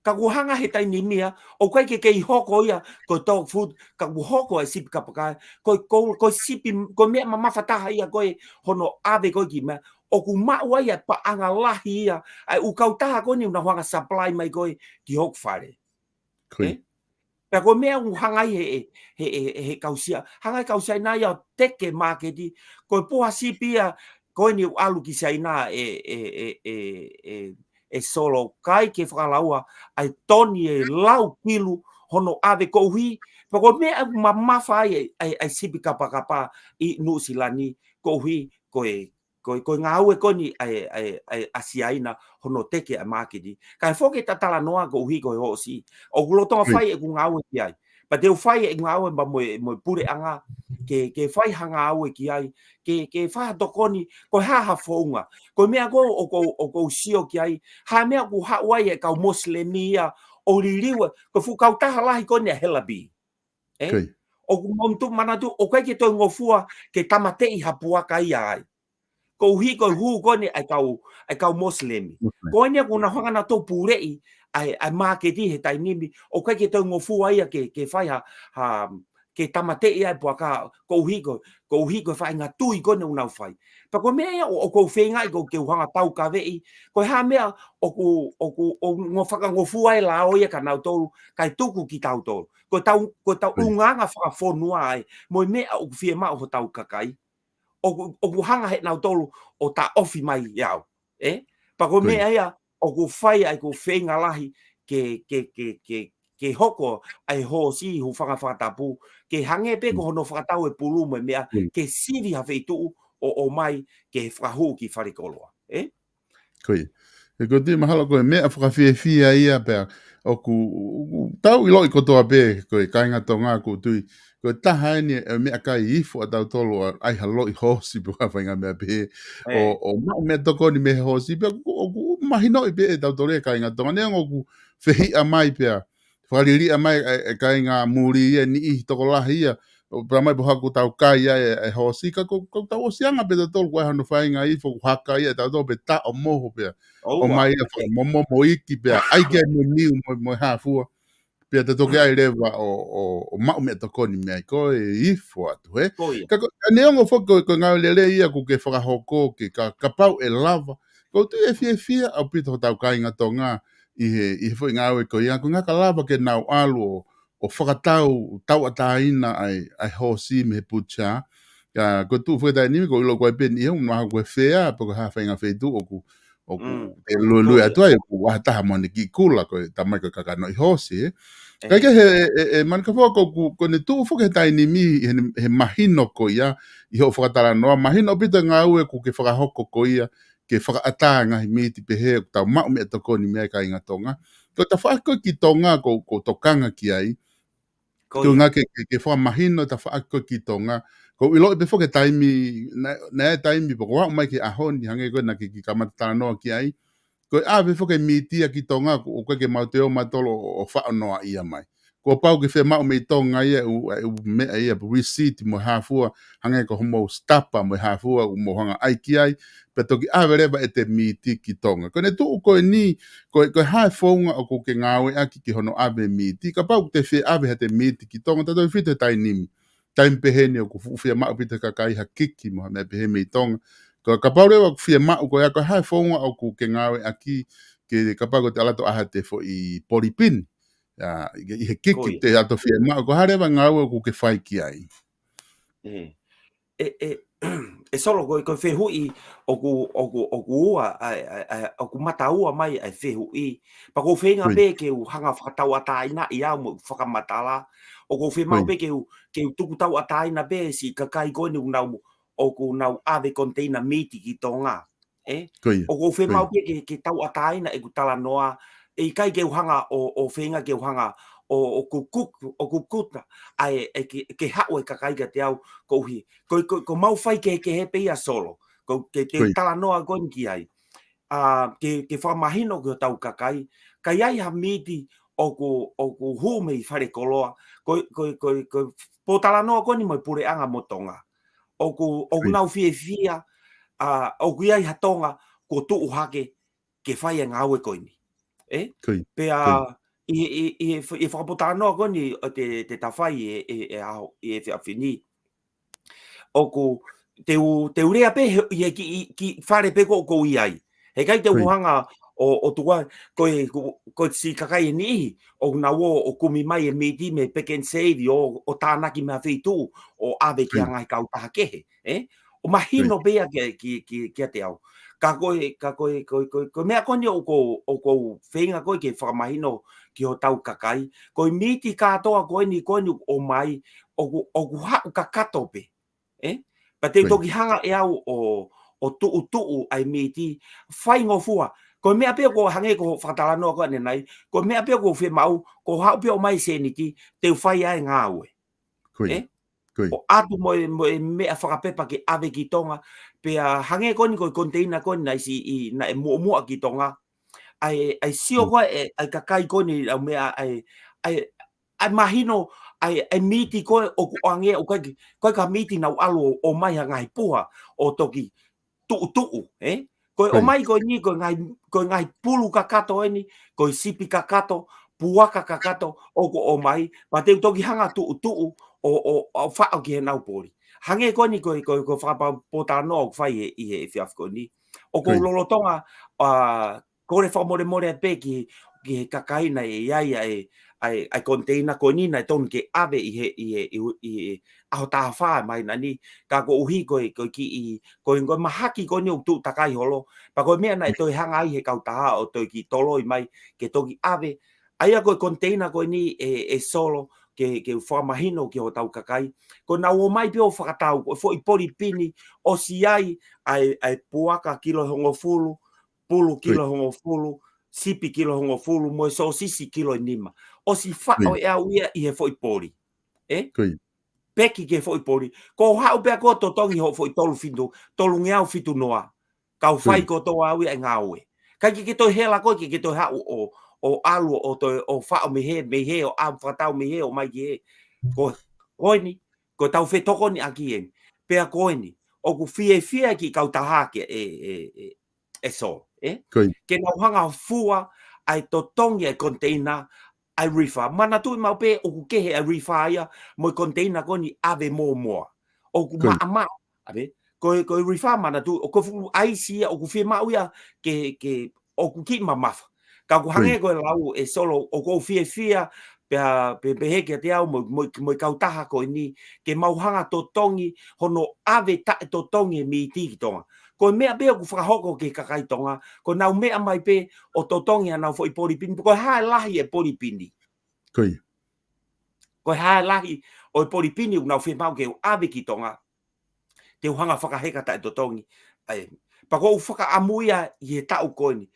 Ka kuo hanga he taimi ni ia, ʻoku ʻikai ke kei hoko ia ko e dog food, ka kuo hoko e sipi kapakapa. Ko e, ko, ko e sipi, ko e meʻa mamafa taha ia ko e hono ʻave ko e ki meʻa, ʻoku maʻu ai ʻa e paʻanga lahi ia, ʻa e ʻū kautaha ko eni ʻoku nau hanga supply mai ko e ki hoku fale. ʻE? Pea ko e meʻa ʻoku hanga ai he, he, he, he, he kau Siaina, hanga he kau Siaina ia ʻo teke māketi, ko e puha sipi ia, ko eni ʻoku ʻalu ki Siaina ʻe, ʻe, ʻe, ʻe, ʻe, ʻe Solo kai ke fakalaua, ʻa e toni ʻe lau kilu hono ʻave koeʻuhi, pea ko e meʻa ʻoku mamafa ai, ʻa e, ʻa e sipi kapakapa ʻi Nuʻusila ni, koeʻuhi, ko e ko e, ko e ngāue ko eni ʻa e, ʻa e, ʻa e, ʻa Siaina hono teke ʻa e māketi. Kae foki ʻeta talanoa koeʻuhi ko e hoosi. ʻOku lolotonga fai ʻeku ngāue ki ai. Pea te u fai ʻeku ngāue pea mo e, mo e puleʻanga. Ke, ke fai ha ngāue ki ai. Ke, ke fai ha tokoni. Ko e hā ha founga. Ko e meʻa ko ē ʻoku, ʻoku ou sio ki ai. Ha meʻa ʻoku haʻu ai e kau Mosilemi ia ʻo liliu. Ko e fuʻu kautaha lahi ko eni ʻa Halabi. ʻE? ʻOku mau tuʻu manatu, ʻoku ʻikai ke toe ngofua ke tāmateʻi ha puaka ia ai. Koeʻuhi ko e hū ko eni ʻa e kau, ʻa e kau Mosilemi. Ko eni ʻoku nau hanga nautolu ʻo puleʻi ʻa e, ʻa e māketi he taimi ni, ʻoku ʻikai ke toe ngofua ia ke, ke fai ha, ha, ke tāmateʻi ʻa e puaka, koeʻuhi ko, koeʻuhi ko e faʻahinga tui ko eni ʻoku nau fai. Pea ko e meʻa ia ʻoku, ʻoku ou feingaʻi ko ē ke u hanga ʻo taukaveʻi, ko e hā meʻa ʻoku, ʻoku, ʻoku ngofua, fakangofua e lao ia kia nautolu, kae tuku kia tautolu. Ko ʻetau, ko ʻetau ʻulungaanga fakafonua ē, mo e meʻa ʻoku fiemaʻu hotau kakai. ʻOku, ʻoku hanga he nautolu ʻo taʻofi mai ʻe au. ʻE? Pea ko e meʻa ia, ʻoku fai ai ko e feinga lahi ke, ke, ke, ke, ke hoko ʻa e hoosi hūfanga fakatapu, ke hangē pē ko hono fakatau e pulu mo e meʻa, ke sivi ha feituʻu ʻo, ʻomai ke fakahū ki falekoloa. ʻE? Ko ia. ʻE ko e tui mahalo ko e meʻa fakafiefia ia pea ʻoku, ʻoku tau ʻiloʻi kotoa pē, ko e kāinga Tonga ʻoku ou tui, ko e taha eni e meʻakai ifo ʻa tautolu ʻa e ʻai ha loʻi hoosi pe ko ha faʻahinga meʻa pehē. ʻO, ʻo maʻu meʻatokoni mei he hoosi pea ʻoku, ʻoku mahinoʻi pē ʻe tautolu e kāinga Tonga. Neongo ʻoku fehiʻa mai pea fakaliliʻa mai e, e kāinga muli ia niʻihi tokolahi ia. ʻO pea mai pē haku tau kai ai e, e hoosi ka ko, ko tau ʻosiʻanga pē tautolu ko e hano faʻahinga ifo ʻoku haka ia tautolu pea taʻomoho pea. ʻOmai ia fakamomo mo iki pea ʻai ke mo niu mo, mo e hā fua. Pea te toki ʻai leva ʻo, ʻo, ʻo maʻu meʻatokoni mei ai ko e ifo atu, ē? Ka ko, ka neongo foki ko, ko e ngāue lelei ia ʻoku ke fakahoko ke ka, kapau ʻe lava. ʻOku ou tui ʻe fiefia ʻaupito hotau kāinga Tonga ʻi he, ʻi he foʻi ngāue ko ia, ko e ʻuhinga ka lava ke nau ʻalu ʻo, ʻo fakatau tauʻatāina ʻa e, ʻa e hoosi mei he butcher. Ka ko e tuʻu foki taimi ni, ʻoku ou ʻilo ko e peni ia, ʻoku mahalo ko e fea, pe ko e hā faʻahinga feituʻu ʻoku, ʻoku te luelue atu ai, ʻoku ʻi ai ha taha mo ʻene kiʻi kula, ko e tamai ko e kakanoʻi hoosi, ē. Kae kehe, ʻe, ʻe, ʻe Manikafo, ko, ko, ko ʻene tuʻu foki he taimi ni, he, he mahino ko ia, ʻi hoʻo fakatalanoa, mahino ʻaupito e ngāue ʻoku ke fakahoko ko ia, ke fakaʻatā e ngaahi miti pehē ʻoku tau maʻu meʻatokoni mei ai kāinga Tonga. Ko e tafaʻaki ko ē ki Tonga ʻoku, ʻoku ou tokanga ki ai. Ko e ʻuhinga ke, ke, ke fakamahino e tafaʻaki ko ē ki Tonga. ʻOku ou ʻiloʻi pē foki e taimi, naʻe, naʻe taimi pē ʻoku ou aʻu mai ki he ʻaho ni, hangē ko ē naʻa ke kiʻi kamata talanoa ki ai. Ko e ʻave foki e miti ia ki Tonga, ʻoku, ʻoku ʻikai ke mau toe ō mautolu ʻo, ʻo faʻo noaʻia mai. Kuo pau ke fiemaʻu mei Tonga ia, ʻū, ʻū meʻa ia, receipt mo e hā fua, hangē ko hoʻomou stamp mo e hā fua, ʻoku mou hanga ʻai ki ai, pea toki ʻave leva ʻete miti ki Tonga. Ko ʻene tuʻu ko eni, ko e, ko e hā e founga ʻoku ke ngāueʻaki ki hono ʻave miti, kapau ʻoku te fie ʻave haʻate miti ki Tonga, tautefito he taimi ni. Taimi pehē ni ʻoku fuʻu fiemaʻu ʻaupito he kakai ha kiki mo ha meʻa pehē mei Tonga. Ko, kapau leva ʻoku fiemaʻu ko ia, ko e hā e founga ʻoku ke ngāueʻaki, ke kapau ʻoku te ʻalu atu ʻo ʻai haʻate foʻi polipini. ʻA, ʻi he kiki te ʻalu atu ʻo fiemaʻu, ko e hā leva e ngāue ʻoku ke fai ki ai. ʻE, ʻe, ʻe Solo, ko e, ko e fehuʻi ʻoku, ʻoku, ʻoku ua, ʻa, ʻa, ʻa, ʻoku mata ua mai ʻa e fehuʻi. Pea ʻoku ou feinga pē ke u hanga ʻo fakatauʻatāinaʻi au mo fakamatala. ʻOku ou fiemaʻu pē ke u, ke u tuku tauʻatāina pē siʻi kakai ko eni ʻoku nau, ʻoku nau ʻave koniteina miti ki Tonga. ʻE? ʻOku ou fiemaʻu pē ke, ke tauʻatāina ʻeku talanoa, ʻe ʻikai ke u hanga ʻo, ʻo feinga ke u hanga ʻo, ʻo kukuk-, ʻo kukuta, ʻa e, ʻe ke, ke haʻu e kakai kiate au, koeʻuhi, ko, ko, ko mau faikehekehe pē ia Solo, Ko, ke, ke talanoa ko eni ki ai. ʻA, ke, ke fakamahino ki hotau kakai, ka ʻi ai ha miti ʻoku, ʻoku hū mei falekoloa, ko, ko, ko, ko pōtalanoa ko eni mo e puleʻanga mo Tonga. ʻOku, ʻoku nau fiefia, ʻa, ʻoku ʻi ai ha Tonga, kuo tuʻu hake, ke fai e ngāue ko eni. ʻE? Pea, ʻi, ʻi, ʻi, ʻi he fakapōtalanoa ko eni ʻo te, te ta fai ʻi he, ʻi he ʻaho, ʻi he efiafi ni. ʻOku, te u, te u lea pē he, ʻi he ki, ki fale pē ko, ko ʻi ai. He ʻikai te u hanga ʻo, ʻo tuku ai, ko e, ko, ko e siʻi kakai ʻe niʻihi, ʻoku nau ō, ʻo kumi mai e miti mei he Pick n Save ʻo, ʻo tānaki mei ha feituʻu, ʻo ʻave ki he ngaahi kautaha kehe, ʻe? ʻO mahino pē ia ki, ki, ki, kiate au. Ka ko e, ka ko e, ko e, ko e, ko e meʻa ko eni ʻoku, ʻoku ou feinga ko ē ke fakamahino ki hotau kakai. Ko e miti kātoa ko eni, ko eni ʻoku ʻomai, ʻoku, ʻoku haʻu kakato pē. ʻE? Pea te u toki hanga ʻe au ʻo, ʻo tuʻutuʻu ʻa e miti, faingofua. Ko e meʻa pē ʻoku hangē ko e fakatalanoa ko ē ʻanenai, ko e meʻa pē ʻoku ou fiemaʻu, ko e haʻu pē ʻo ʻomai e sēniti, te u fai ʻa e ngāue. ʻE? ʻO ʻatu mo e, mo e meʻa fakapepa ke ʻave ki Tonga, pea hangē ko eni ko e konteina ko eni naʻe siʻi, naʻe muʻomuʻa ki Tonga. ʻA e, ʻa e sio ko ē, ʻa e kakai ko eni ʻa e meʻa, ʻa e, ʻa e, ʻa e mahino, ʻa e, ʻa e miti ko ē ʻoku ʻoange, ʻoku ʻikai, ʻikai ko ha miti naʻa nau ʻalu ʻo, ʻomai ha ngaahi puha, ʻo toki tuʻutuʻu, ʻe? Ko e ʻomai ko eni, ko e ngaahi, ko e ngaahi pulu kakato eni, ko e sipi kakato, puaka kakato, ʻoku ʻomai, pea te u toki hanga tuʻutuʻu, ʻo, ʻo, ʻo faʻo ki heʻenau poli. Hangē ko eni ko e, ko e, ko e fakapōtalanoa ʻoku fai ʻi he, ʻi he efiafi ko eni. ʻOku ou lolotonga, ʻa, kole fakamolemole pē ki, ki he kakai naʻe ʻi ai ʻa e, ʻa e, ʻa e konteina ko eni naʻe tonu ke ʻave ʻi he, ʻi he, ʻi he, ʻi he ʻaho taha fā mai na ni, ka koeʻuhi ko e, ko e kiʻi, ko e, ko e mahaki ko eni ʻoku tuʻu takai holo, pea ko e meʻa naʻe toe hanga ai he kautaha ʻo toe kiʻi toloi mai, ke toki ʻave, ʻa ia ko e konteina ko eni ʻe, ʻe Solo, ke, ke fakamahino ki hotau kakai, ko ʻenau ō mai pē ʻo fakatau, ko e foʻi poli pini, ʻosi ʻi ai, ʻa e, ʻa e puaka kilo hongofulu, pulu kilo hongofulu, sipi kilo hongofulu, mo e sōsisi kilo ʻe nima. ʻOsi faʻo ʻe au ia ʻi he foʻi poli. ʻE? Peki ki he foʻi poli. Ko e haʻu pē ʻo totongi hoʻo foʻi tolu fitu, tolungeau fitu noa. Kau fai kotoa au ia e ngāue. ʻIkai ke, ke toe hela koe, ke, ke toe haʻu ʻo, ʻo ʻalu, ʻo toe, ʻo faʻo mei hē, mei hē, ʻo ʻalu fakatau mei hē, ʻo mai ki hē. Ko, ko eni, ko ʻetau fetokoniʻaki eni. Pea ko eni, ʻoku fiefia e kiʻi kautaha ke, ʻe, ʻe, ʻe, ʻe Solo, ʻe? Ke nau hanga ʻo fua ʻa e totongi ʻa e konteina ʻa e reefer. Manatuʻi maʻu pē ʻoku kehe ʻa e reefer ia mo e konteina ko eni ʻave mōmoa. ʻOku maʻamaʻa, ʻave. Ko e, ko e reefer manatuʻi, ʻoku fuʻu ʻaisi ia, ʻoku fiemaʻu ia ke, ke, ʻoku kiʻi mamafa. Ka ʻoku hangē ko e lau ʻe Solo, ʻoku ou fiefia, pea, pe, pehē kiate au mo, mo, mo e kautaha ko eni, ke mau hanga totongi, hono ʻave taʻetotongi e miti ki Tonga. Ko e meʻa pē ʻoku fakahoko ki he kakai Tonga, ko ʻenau meʻa mai pē ʻo totongi ʻenau foʻi poli pini, ko e hā e lahi e poli pini. Ko e hā e lahi ʻo e poli pini ʻoku nau fiemaʻu ke u ʻave ki Tonga. Te u hanga fakaheka taʻetotongi. ʻAi, pea ʻoku ou fakaʻamu ia ʻi he taʻu ko eni.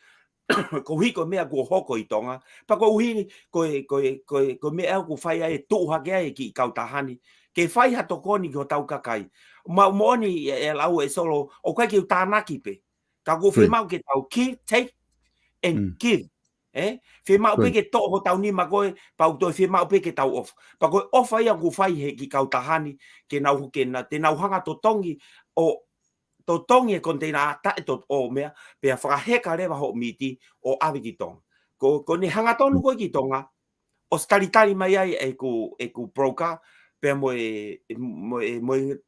Koeʻuhi ko e meʻa kuo hoko ʻi Tonga. Pea koeʻuhi ko e, ko e, ko e, ko e meʻa ʻoku fai ai e tuʻu hake ai e kiʻi kautaha ni. Ke fai ha tokoni ki hotau kakai. Mau moʻoni ʻe, ʻe lau ʻe Solo, ʻoku ʻikai ke u tānaki pē. Ka ʻoku ou fiemaʻu ke tau give, take and give. ʻE? Fiemaʻu pē ke toʻo hotau nima ko ē, pea ʻoku toe fiemaʻu pē ke tau ʻofa. Pea ko e ʻofa ia ʻoku fai he kiʻi kautaha ni, ke nau, ke na, te nau hanga totongi ʻo totongi e konteina taʻetotongi ʻo meʻa, pea fakaheka leva hoʻo miti ʻo ʻave ki Tonga. Ko, ko ʻene hangatonu ko ē ki Tonga, ʻosi talitali mai ai ʻeku, ʻeku broker, pea mo e, mo e, mo e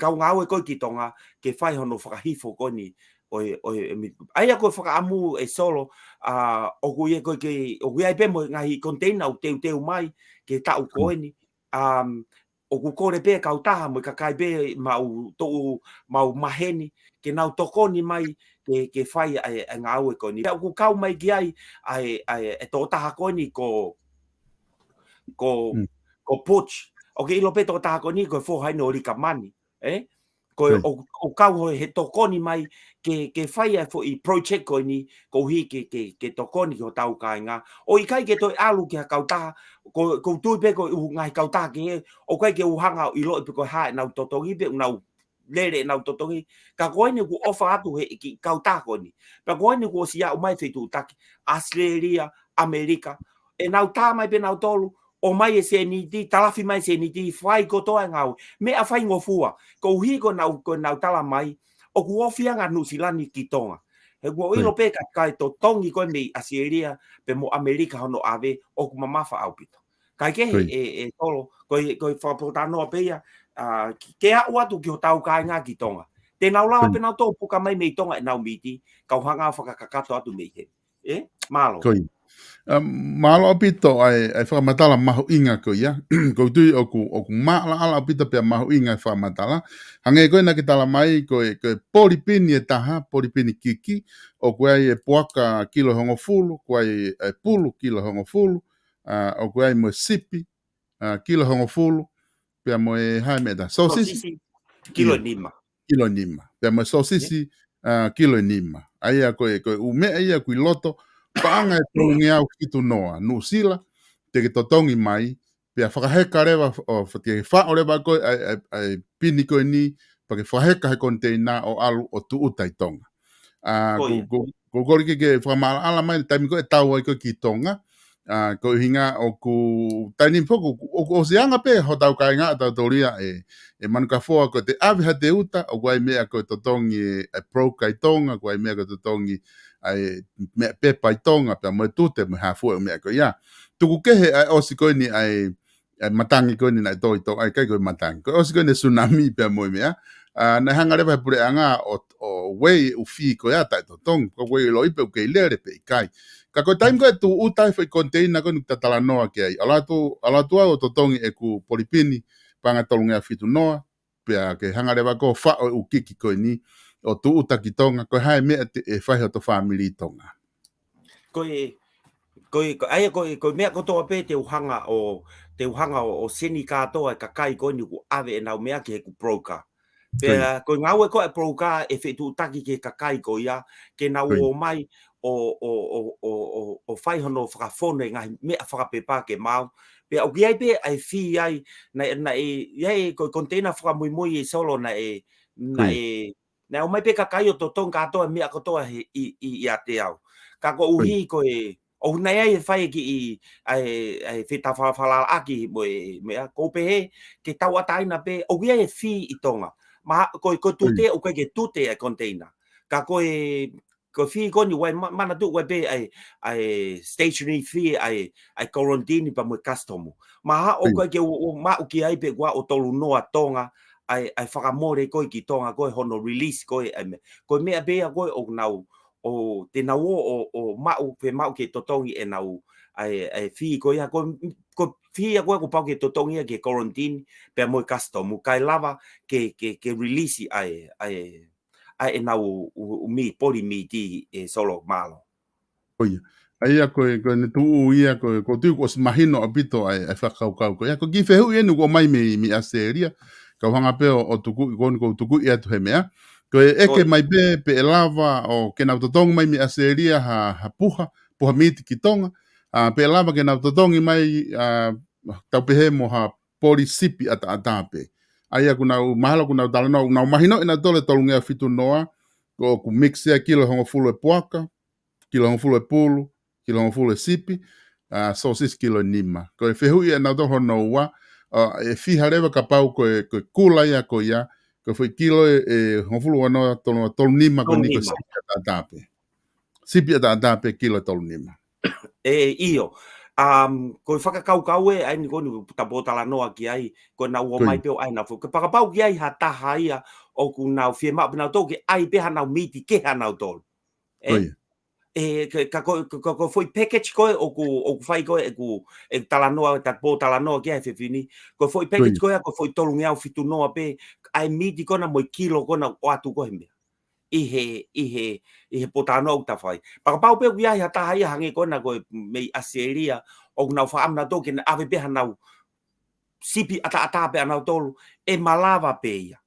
kau ngāue ko ē ki Tonga, ke fai hono fakahifo ko eni, ʻo e, ʻo e, ʻa ia ko e fakaʻamu ʻe Solo, ʻa, ʻoku ʻi ai ko ē ke, ʻoku ʻi ai pē mo e ngaahi konteina ʻoku teuteu mai, ke taʻu ko eni, um, ʻoku kole pē kautaha mo e kakai pē mau toʻu, mau maheni, ke nau tokoni mai, ke, ke fai ʻa e, ʻa e ngāue ko eni. Pea ʻoku kau mai ki ai, ʻa e, ʻa e, e tokotaha ko eni ko, ko, ko Butch. ʻOku ke ʻilo pē tokotaha ko eni ko e foha eni ʻo Likamani. ʻE? Ko e ʻo, ʻo kau he tokoni mai ke, ke fai ʻa e foʻi project ko eni, koeʻuhi ke, ke, ke tokoni ki hotau kāinga. ʻOku ʻikai ke toe ʻalu ki ha kautaha, ko, ʻoku ou tui pē ko e ʻū ngaahi kautaha kehe, ʻoku ʻikai ke u hanga ʻo ʻiloʻi pe ko e hā ʻenau totongi pe ʻenau lele ʻenau totongi, ka ko eni kuo ʻofa atu he ʻEiki kautaha ko eni. Pea ko eni kuo ʻosi aʻu mai fetuʻutaki, ʻAositelēlia, ʻAmelika, ʻenau tā mai pē nautolu, ʻomai e sēniti, talafi mai e sēniti, fai kotoa e ngāue. Meʻa faingofua, koeʻuhi ko ʻenau, ko ʻenau tala mai, ʻoku ofi ange ʻa Nuʻusila ni ki Tonga. He kuo ʻilo pē ka, ka e totongi ko ē mei ʻAositelēlia, pea mo ʻAmelika hono ʻave, ʻoku mamafa ʻaupito. Kae kehe e, e Solo, ko e, ko e fakapōtalanoa pē ia, ʻa, ke, ke aʻu atu ki hotau kāinga ki Tonga. Te nau lava pē nautolu puka mai mei Tonga ʻenau miti, kau hanga ʻo fakakakato atu mei he. ʻE, mālō. Ko ia. ʻA, mālō ʻaupito ʻa e, ʻa e fakamatala mahuʻinga ko ia. ʻOku ou tui ʻoku, ʻoku maʻalaʻala ʻaupito pea mahuʻinga e fakamatala. Hangē ko ē naʻa ke tala mai, ko e, ko e poli pini ʻe taha, poli pini kiki, ʻoku ʻi ai e puaka kilo hongofulu, ʻoku ʻi ai e pulu kilo hongofulu, ʻa, ʻoku ʻi ai mo e sipi, ʻa, kilo hongofulu, pea mo e hā e meʻa ʻe taha. Sōsisi, sōsisi, kilo ʻe nima. Kilo ʻe nima. Pea mo e sōsisi, ʻa, kilo ʻe nima. ʻA ia ko e, ko e ʻū meʻa ia ʻoku ʻi loto, paʻanga ʻe tolungeau fitu noa, Nuʻusila, te ke totongi mai, pea fakaheka leva, ʻo, te ke faʻo leva ko ē ʻa e, ʻa e, ʻa e pini ko eni, pea ke fakaheka he koniteina ʻo ʻalu ʻo tūʻuta ʻi Tonga. ʻA, ko ia. Ko, ko, ko kole ke, ke fakamaʻalaʻala mai, taimi ko ē ʻe tau ai ko ē ki Tonga, ʻa, ko e ʻuhinga ʻoku, taimi ni foki, ʻoku, ʻoku ʻosi anga pē hotau kāinga ʻatautolu ia ʻe, ʻe Manukafoa ko e te ʻave ha te uta, ʻoku ʻi ai meʻa ko e totongi e, e broker ʻi Tonga, ʻoku ʻi ai meʻa ko e totongi ʻa e meʻa pepa ʻi Tonga, pea mo e tute, mo e hā fua e meʻa ko ia. Tuku kehe ʻa e ʻosi ko eni ʻa e, ʻa e matangi ko eni naʻe tō ʻi Tonga, ʻikai ko e matangi. Ko e ʻosi ko eni e tsunami pea mo e meʻa. ʻA, naʻe hanga leva he puleʻanga ʻo, ʻo waive e ʻū fee ko ia taʻetotongi. Ko e waive ʻilo pe ʻoku kei lele pe ʻikai. Ka ko e taimi ko ē ʻe tūʻuta ai e foʻi koniteina ko eni ʻoku ta talanoa ki ai. ʻAlu atu, ʻalu atu au ʻo totongi ʻeku poli pini, paʻanga tolungeau fitu noa, pea ke hanga leva ko ē ʻo faʻo e ʻū kiki ko eni, ʻo tūʻuta ki Tonga, ko e hā e meʻa te, ʻe fai hoto fāmili ʻi Tonga. Ko e, ko e, ko, ʻa ia ko e, ko e meʻa kotoa pē te u hanga ʻo, te u hanga ʻo, ʻo seni kātoa e kakai ko eni ʻoku ʻave ʻenau meʻa ki heʻeku broker. Pea ko e ngāue ko ē ʻa e broker ʻe fetuʻutaki ki he kakai ko ia, ke nau ō mai ʻo, ʻo, ʻo, ʻo, ʻo, ʻo fai hono fakafonu e ngaahi meʻa fakapepa ke maʻu. Pea ʻoku ʻi ai pē ʻa e fee ai, naʻe, naʻe, ʻi ai ko e koniteina fakamuimui ʻe Solo naʻe, naʻe, naʻe ō mai pē kakai ʻo totongi kātoa e meʻa kotoa he, ʻi, ʻi, ʻiate au. Ka koeʻuhi ko e, ʻoku ʻi ai e fai e kiʻi, ʻa e, ʻa e fetafalafalaʻaki mo e, meʻa, ʻoku ou pehē, ke tauʻatāina pē, ʻoku ʻi ai e fee ʻi Tonga. Ma, ko, ko e tute, ʻoku ʻikai ke tute e koniteina. Ka ko e, ko e fee ko eni ʻoku ʻi ai ma-, manatuʻi ʻoku ʻi ai pē ʻa e, ʻa e stationary fee, ʻa e, ʻa e quarantine pea mo e custom. Mahalo ʻoku ʻikai ke u, u maʻu ki ai pe ʻoku ʻalu ʻo tolu noa Tonga, ʻa e, ʻa e fakamole ko ē ki Tonga ko ē hono release ko ē, ʻa e meʻa. Ko e meʻa pē ia ko ē ʻoku nau, ʻo te nau ō, ʻo, ʻo maʻu, pe maʻu ke totongi ʻenau, ʻa e, ʻa e fee ko ia, ko, ko e fee ia ko ē ʻoku pau ke totongi ia ki he quarantine, pea mo e custom, kae lava ke, ke, ke release ʻa e, ʻa e, ʻa ʻenau ʻū, ʻū mī, poli miti ʻe Solo mālō. Ko ia. ʻA ia ko e, ko e ne tuʻu ia, ko e, ʻoku ou tui kuo ʻosi mahino ʻaupito ʻa e, ʻa e fakakaukau ko ia. Ko e kiʻi fehuʻi eni ʻoku ʻomai mei, mei ʻAositelēlia. Kau hanga pē ʻo, ʻo tukuʻi, ko eni ʻoku ou tukuʻi atu he meʻa. Ko e ʻeke mai pē, pe ʻe lava ʻo ke nau totongi mai mei ʻAositelēlia ha, ha puha, puha miti ki Tonga. ʻA, pe ʻe lava ke nau totongi mai, ʻa, tau pehē mo ha poli sipi ʻataʻatā pē. ʻA ia ʻoku nau, mahalo ʻoku nau talanoa, ʻoku nau mahinoʻi nautolu e tolungeau fitu noa, ko ʻoku mix ia kilo hongofulu e puaka, kilo hongofulu e pulu, kilo hongofulu e sipi, ʻa, sōsisi kilo ʻe nima. Ko e fehuʻi ʻe nautolu hono ua, ʻa, ʻe fiha leva kapau ko e, ko e kula ia ko ia, ko e foʻi kilo ʻe, ʻe hongofulu ua noa tolu, tolu nima ko eni ko e sipi ʻataʻatā pē. Sipi ʻataʻatā pē kilo tolu nima. ʻE, ʻio. Um, ko e fakakaukau ē, ʻa eni ko eni ʻoku ta pōtalanoa ki ai, ko ʻenau ō mai pē ʻo ʻai ʻenau fo-, ke fakapapau ʻoku ʻi ai ha taha ia ʻoku nau fiemaʻu pē nautolu ke ʻai pē haʻanau miti kehe ʻanautolu. ʻE? ʻE, ke, ka ko, ko, ko, ko e foʻi package ko ē ʻoku, ʻoku fai ko ē ʻeku, ʻeku talanoa, ta pōtalanoa ki ai he efiafi ni. Ko e foʻi package ko ē, ko e foʻi tolungeau fitu noa pē, ʻa e miti ko ena mo e kilo ko ena ʻoatu ko ē he meʻa. ʻI he, ʻi he, ʻi he pōtalanoa ʻoku ta fai. Fakapapau pē ʻoku ʻi ai ha taha ia hangē ko ena ko e mei ʻAositelēlia, ʻoku nau fakaʻamu nautolu ke nau ʻave pē haʻanau sipi ʻataʻatā pē ʻanautolu, ʻe malava pē ia.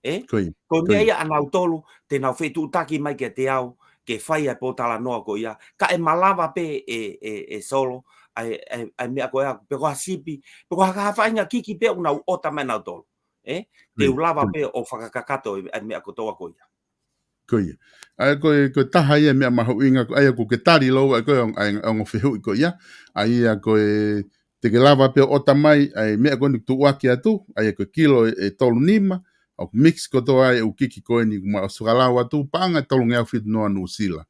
ʻE? Ko e meʻa ia ʻanautolu, te nau fetuʻutaki mai kiate au, ke fai ʻa e pōtalanoa ko ia. Ka ʻe malava pē ʻe, ʻe, ʻe Solo, ʻa e, ʻa e, ʻa e meʻa ko ia, pe ko ha sipi, pe ko ha, ha faʻahinga kiki pē ʻoku nau ʻota mai ʻanautolu. ē? Te u lava pē ʻo fakakakato e, e meʻa kotoa ko ia. Ko ia. ʻA ia ko e, ko e taha ia e meʻa mahuʻinga, ʻa ia ʻoku ke tali lou, ʻa ia ko e ongo, ʻa e ongo fehuʻi ko ia. ʻA ia ko e, te ke lava pē ʻo ʻota mai ʻa e meʻa ko eni tuʻuaki atu, ʻa ia ko e kilo ʻe, ʻe tolu nima, ʻoku mix kotoa ai e ʻū kiki ko eni kuo ma ʻosi fakalau atu, paʻanga ʻe tolungeau fitu noa Nuʻusila.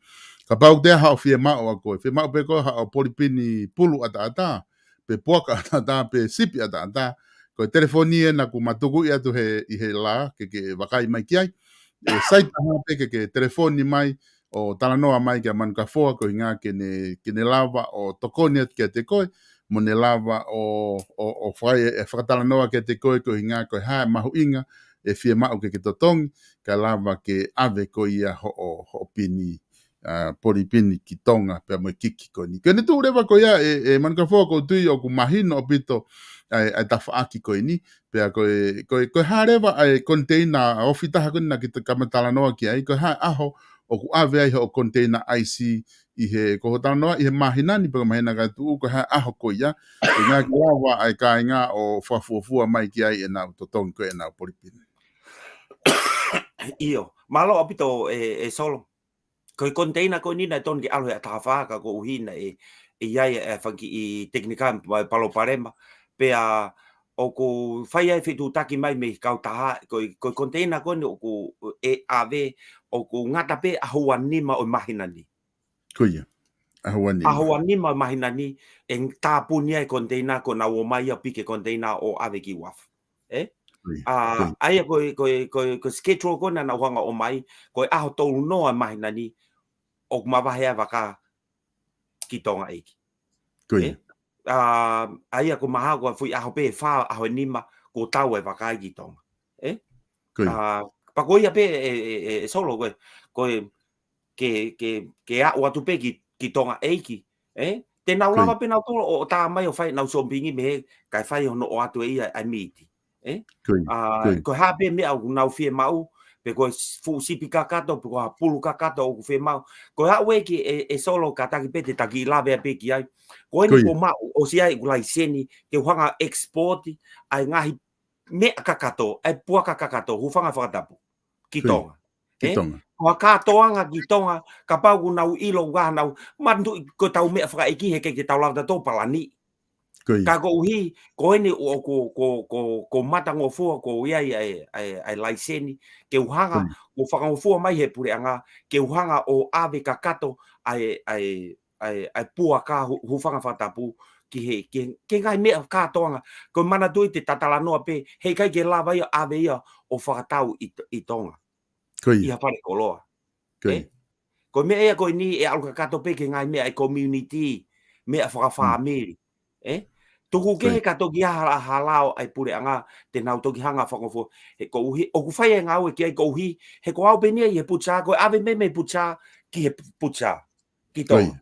Kapau te ʻi ai haʻo fiemaʻu ʻa koe, fiemaʻu pē koe haʻo polipini pulu ʻataʻatā, pe puaka ʻataʻatā, pe sipi ʻataʻatā, ko e telefoni ena kuo ma tukuʻi atu he, ʻi he lā, ke ke vakai mai ki ai. ʻE sai taha pē ke ke telefoni mai, ʻo talanoa mai kia Manukafoa, ko e ʻuhinga ke ne, ke ne lava ʻo tokoni atu kiate koe, mo ne lava ʻo, ʻo, ʻo fai e, e fakatalanoa kiate koe, ko e ʻuhinga ko e hā e mahuʻinga ʻe fiemaʻu ke ke totongi, kae lava ke ʻave ko ia hoʻo, hoʻo pini, ʻa, polipini ki Tonga, pea mo e kiki ko eni. Ko ʻene tuʻu leva ko ia ʻe, ʻe Manukafoa ʻoku ou tui ʻoku mahino ʻaupito ʻa e, ʻa e tafaʻaki ko eni, pea ko e, ko e, ko e hā leva ʻa e koniteina ofi taha ko eni naʻa ke ta-, kamata talanoa ki ai, ko e hā e ʻaho ʻoku ʻave ai hoʻo koniteina ʻaisi ʻi he, ko hoʻo talanoa ʻi he māhina ni, pe ko e māhina ka tuʻu, ko e hā e ʻaho ko ia, ko e ʻuhinga ke lava ʻa e kāinga ʻo fakafuofua mai ki ai ʻenau totongi ko ē ʻenau polipini. ʻIo, mālō ʻaupito ʻe, ʻe Solo. Ko e koniteina ko eni naʻe tonu ke ʻalu he ʻaho taha fā ka koeʻuhi naʻe, ʻe ʻi ai e fanga kiʻi tekinika mo e palopalema. Pea ʻoku fai ai e fetuʻutaki mai mei he kautaha, ko e, ko e koniteina ko eni ʻoku ʻe ʻave, ʻoku ngata pē ʻaho ua nima ʻo e māhina ni. Ko ia. ʻAho ua nima. ʻAho ua nima ʻo e māhina ni, ʻe tāpuni ai e koniteina ko ē naʻa nau ō mai ʻo piki e koniteina ʻo ʻave ki uafu. Ē? Ko ia. ʻA, ko ia. ʻA ia ko e, ko e, ko e, ko e schedule ko ē naʻa nau hanga ʻo ʻomai, ko e ʻaho tolu noa ʻo e māhina ni, ʻoku mavahe ai e vaka ki Tonga ʻEiki. Ko ia. Ē? ʻA, ʻa ia ko e mahalo ko e foʻi ʻaho pē ʻe fā, ʻaho ʻe nima, kuo tau e vaka ia ki Tonga. Ē? Ko ia. ʻA, pea ko ia pē ʻe, ʻe, ʻe, ʻe Solo ko e, ko e, ke, ke, ke aʻu atu pē ki, ki Tonga ʻEiki. Ē? Te nau Ko ia. lava pē nautolu ʻo, ʻo tā mai ʻo fai ʻenau sōpingi mei hē, kae fai hono ʻoatu ʻe ia ʻa e miti. Ē? Ko ia, ʻA, ko ia. ko e hā pē meʻa ʻoku nau fiemaʻu, pe ko e s-, fuʻu sipi kakato, pe ko ha pulu kakato ʻoku fiemaʻu. Ko e aʻu ē ki ʻe, ʻe Solo kātaki pē te ta kiʻi lave pē ki ai. Ko eni Ko ia. kuo maʻu, ʻosi ʻi ai ʻeku laiseni, ke u hanga ʻo export ʻa e ngaahi meʻa kakato, ʻa e puaka kakato, hūfanga fakatapu. Ki Ko ia. Tonga. Ki Ē? Tonga. Ko ha kātoanga ki Tonga, kapau ʻoku nau ʻilo ʻoku ʻi ai haʻanau, manatuʻi ko ʻetau meʻa fakaʻeiki he ʻikai ke tau lava tautolu ʻo palani. Ko ia. Ka koeʻuhi, ko eni ʻoku, ko, ko, ko matangofua, ʻoku ʻi ai ʻa e, ʻa e, ʻa e laiseni, ke u hanga, Ko ia. ʻo fakangofua mai he puleʻanga, ke u hanga ʻo ʻave kakato ʻa e, ʻa e, ʻa e, ʻa e puaka hū-, hūfanga fakatapu ki he, ki he, ki he ngaahi meʻa kātoanga. Ko e manatuʻi te ta talanoa pē, he ʻikai ke lava ia ʻo ʻave ia ʻo fakatau ʻi, ʻi Tonga. Ko ia. ʻI ha fale koloa. Ko Ē? ia. Ko e meʻa ia ko eni ʻe ʻalu kakato pē ki he ngaahi meʻa ʻa e community, meʻa Mm. fakafāmili. Ē? Tuku Ko ia. kehe ka toki ʻi ai ha, ha lao ʻa e puleʻanga, te nau toki hanga ʻo fakangofua. He koeʻuhi, ʻoku fai e ngāue ki ai koeʻuhi, he ko au pē eni ia ʻi he pucha, ko e ʻave mei, mei he pucha, ki he pucha. Ki Ko Tonga. ia.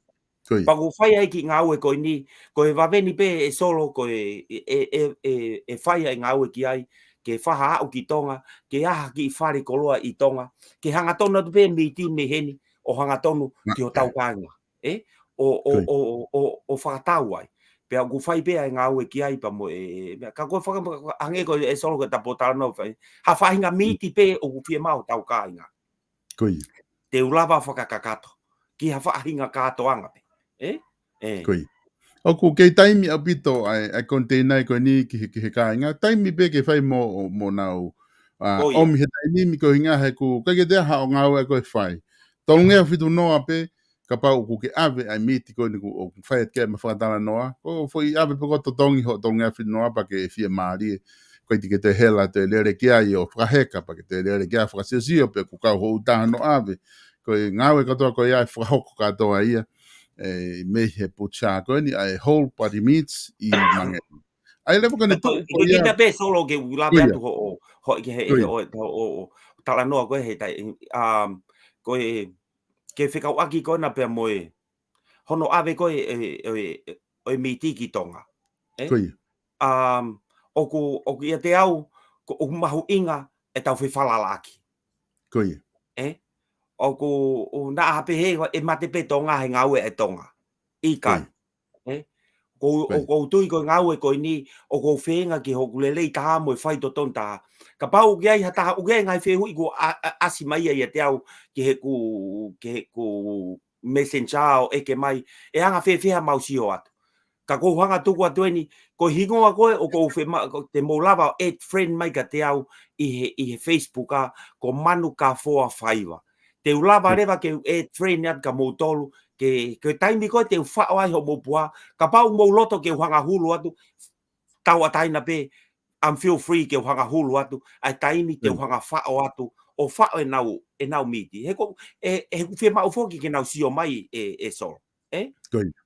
Ko ia. Pea ʻoku fai ai e kiʻi ngāue ko eni, ko e vave ni pē ʻe Solo, ko e, ʻe, ʻe, ʻe, ʻe fai ai e ngāue ki ai, ke fai ha aʻu ki Tonga, ke ʻi ai ha kiʻi fale koloa ʻi Tonga, ke hangatonu atu pē miti mei heni, ʻo hangatonu Ngā- ki hotau kāinga. Ē? ʻO, ʻo, Ko ia. ʻo, ʻo, ʻo fakatau ai. Pea ʻoku fai pē ʻa e ngāue ki ai pea mo e, e, e, ka ko e faka-, hangē ko ē ʻe Solo ko e tapotala nau fai. Ha faʻahinga Mm. miti pē ʻoku fiemaʻu hotau kāinga. Ko ia. Te u lava ʻo fakakakato. Ki ha faʻahinga kātoanga pē. Ē? Ē. Ko ia. ʻOku kei taimi ʻaupito ʻa e, ʻa e koniteina ko eni ki he, ki he kāinga. Taimi pē ke fai mo, mo nau, ʻa, Ko ia. ʻomi he taimi ni ko e ʻuhinga he ʻoku, ʻikai ke toe ʻi ai haʻo ngāue ko ē ʻe fai. Tolungeau fitu noa pē, kapau ʻoku ke ʻave ʻa e miti ko eni ʻoku, ʻoku fai atu ki ai ʻema fakatalanoa. Ko e foʻi ʻave pē ko e totongi hoʻo tolungeau fitu noa pea ke fiemālie. ʻIkai te ke toe hela toe lele ki ai ʻo fakaheka pea ke toe lele ki ai ʻo fakasiosio pe ʻoku kau hoʻo ʻuta hono ʻave. Ko e ngāue kātoa ko ia ʻe fakahoko kātoa ia, ē, mei he pucha ko eni ʻa e whole body meats ʻi Mangere. ʻA ia leva ko ʻene Ka ko, tuʻu ko ko e kiʻi ia. meʻa pē Solo ke u lave Ko ia. atu hoʻo, hoʻo, ki he, Ko ia. hoʻo, hoʻo, hoʻo talanoa ko ē he tai, um, ko e, ke fekauʻaki ko ena pea mo e, hono ʻave ko ē, e, e, e, ʻo e miti ki Tonga. Ē? Ko ia. Um, ʻoku, ʻoku ʻiate au, ko, ʻoku mahuʻinga ʻetau fefalalaʻaki. Ko ia. Ē? ʻOku, ʻo naʻa pehē ʻe mate pē Tonga he ngāue ʻa e Tonga. ʻIkai. Ko ia. Ē? Ko, ʻoku ou tui ko e ngāue ko eni, ʻoku ou feinga ke hoku lelei taha mo e faitotonu taha. Kapau ʻoku ʻi ai ha taha, ʻoku ʻi ai ngaahi fehuʻi kuo ʻa-, ʻa-, ʻasi mai ia ʻiate au ki heʻeku, ki heʻeku Messenger ʻo ʻeke mai, ʻe anga fēfē haʻamau sio atu. Ka ʻoku ou hanga tuku atu eni, ko e hingoa ko ē ʻoku ou fie ma-, ko te mou lava ʻo add friend mai kiate au ʻi he, ʻi he Facebook ʻa, ko Manu Kafoa Faiva. Te u lava leva ke u add friend atu kia moutolu, ke, ke taimi ko ē te u faʻo ai hoʻomou puha, kapau mou loto ke u hanga hulu atu, tauʻatāina pē, I'm feel free ke u hanga hulu atu, ʻa e taimi te u hanga faʻo atu, ʻo faʻo ʻenau, ʻenau miti. He ko, ʻe, ʻe, ʻoku fiemaʻu foki ke nau sio mai ʻe, ʻe Solo. ʻE?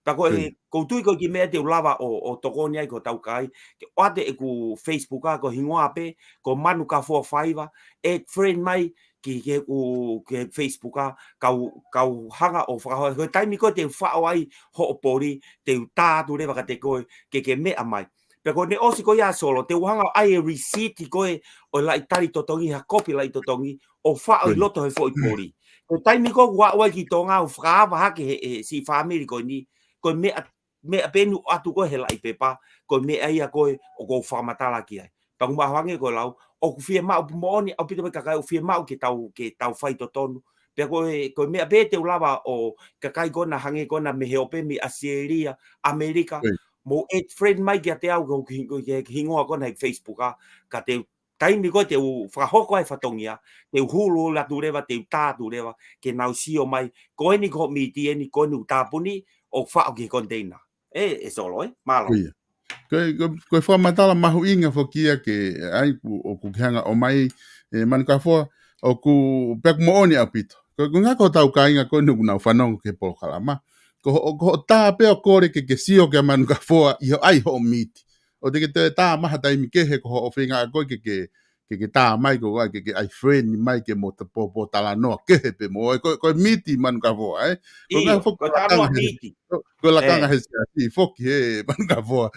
Ka ko e, ʻoku ou tui ko e kiʻi meʻa te u lava ʻo, ʻo tokoni ai ko hotau kakai. Ke ʻoatu ʻeku Facebook ʻa, ko e hingoa pē, ko Manu Kafoa Faiva, add friend mai ki, ki heʻeku, ki he Facebook ʻa, kau, kau hanga ʻo fakahoa. Ko e taimi ko ē te u faʻo ai hoʻo poli, te u tā atu leva kiate koe, ke ke meʻa mai. Pea ko ʻene ʻosi ko ia Solo, te u hanga ʻo ʻai e receipt ko ē ʻo e laʻi tali totongi, ha kopi laʻi totongi, ʻo faʻo ʻi loto he foʻi poli. Ko e taimi ko ē ʻoku ou aʻu ai ki Tonga ʻo fakaava hake he, he siʻi fāmili ko eni, ko e meʻa, meʻa pē eni ʻoku ʻoatu ko ē he laʻi pepa, ko e meʻa ia ko ē ʻoku ou fakamatala ki ai. Pea ʻoku mahalo hangē ko e lau, ʻoku fiemaʻu pē moʻoni, ʻaupito pē kakai ʻoku fiemaʻu ke tau, ke tau faitotonu. Pea ko e, ko e meʻa pē te u lava ʻo kakai ko ena hangē ko ena mei he ope mei ʻAositelēlia, ʻAmelika, mou add friend mai kiate au ko e, ko e hingoa ko ena he Facebook ʻa, ka te u, taimi ko ē te u fakahoko ai e fatongia, te u hulu atu leva, te u tā atu leva, ke nau sio mai, ko eni ko hoʻo miti eni, ko eni ʻoku tāpuni, ʻo faʻo ki he container. ʻE, ʻe Solo, ʻe? Mālō. Ko ia. Ko e, ko e, ko e fakamatala mahuʻinga foki ia ke, ʻai ku, ʻoku ke hanga ʻo ʻomai, ʻe, Manu Kafoa, ʻoku, pea ʻoku moʻoni ʻaupito. Ko, ko e ngaahi ko hotau kāinga ko eni ʻoku nau fanongo ki he polokalama. Ko ho-, ko hoʻo tā pē ʻo kole ke ke sio kia Manu Kafoa ʻi hoʻo ʻai hoʻo miti. ʻOua te ke toe tā mai ha taimi kehe ko hoʻo feinga ko ē ke, ke, ke, ke tā mai ko ē, ke, ke ʻai friend mai ke mo ta-, pō, pōtalanoa kehe pē mo, ʻe, ko, ko e miti Manu Kafoa, ʻe? Ko e ngaahi foki ko e talanoa lakanga he, miti. Ko, ko e lakanga he siasi foki he Manu Kafoa.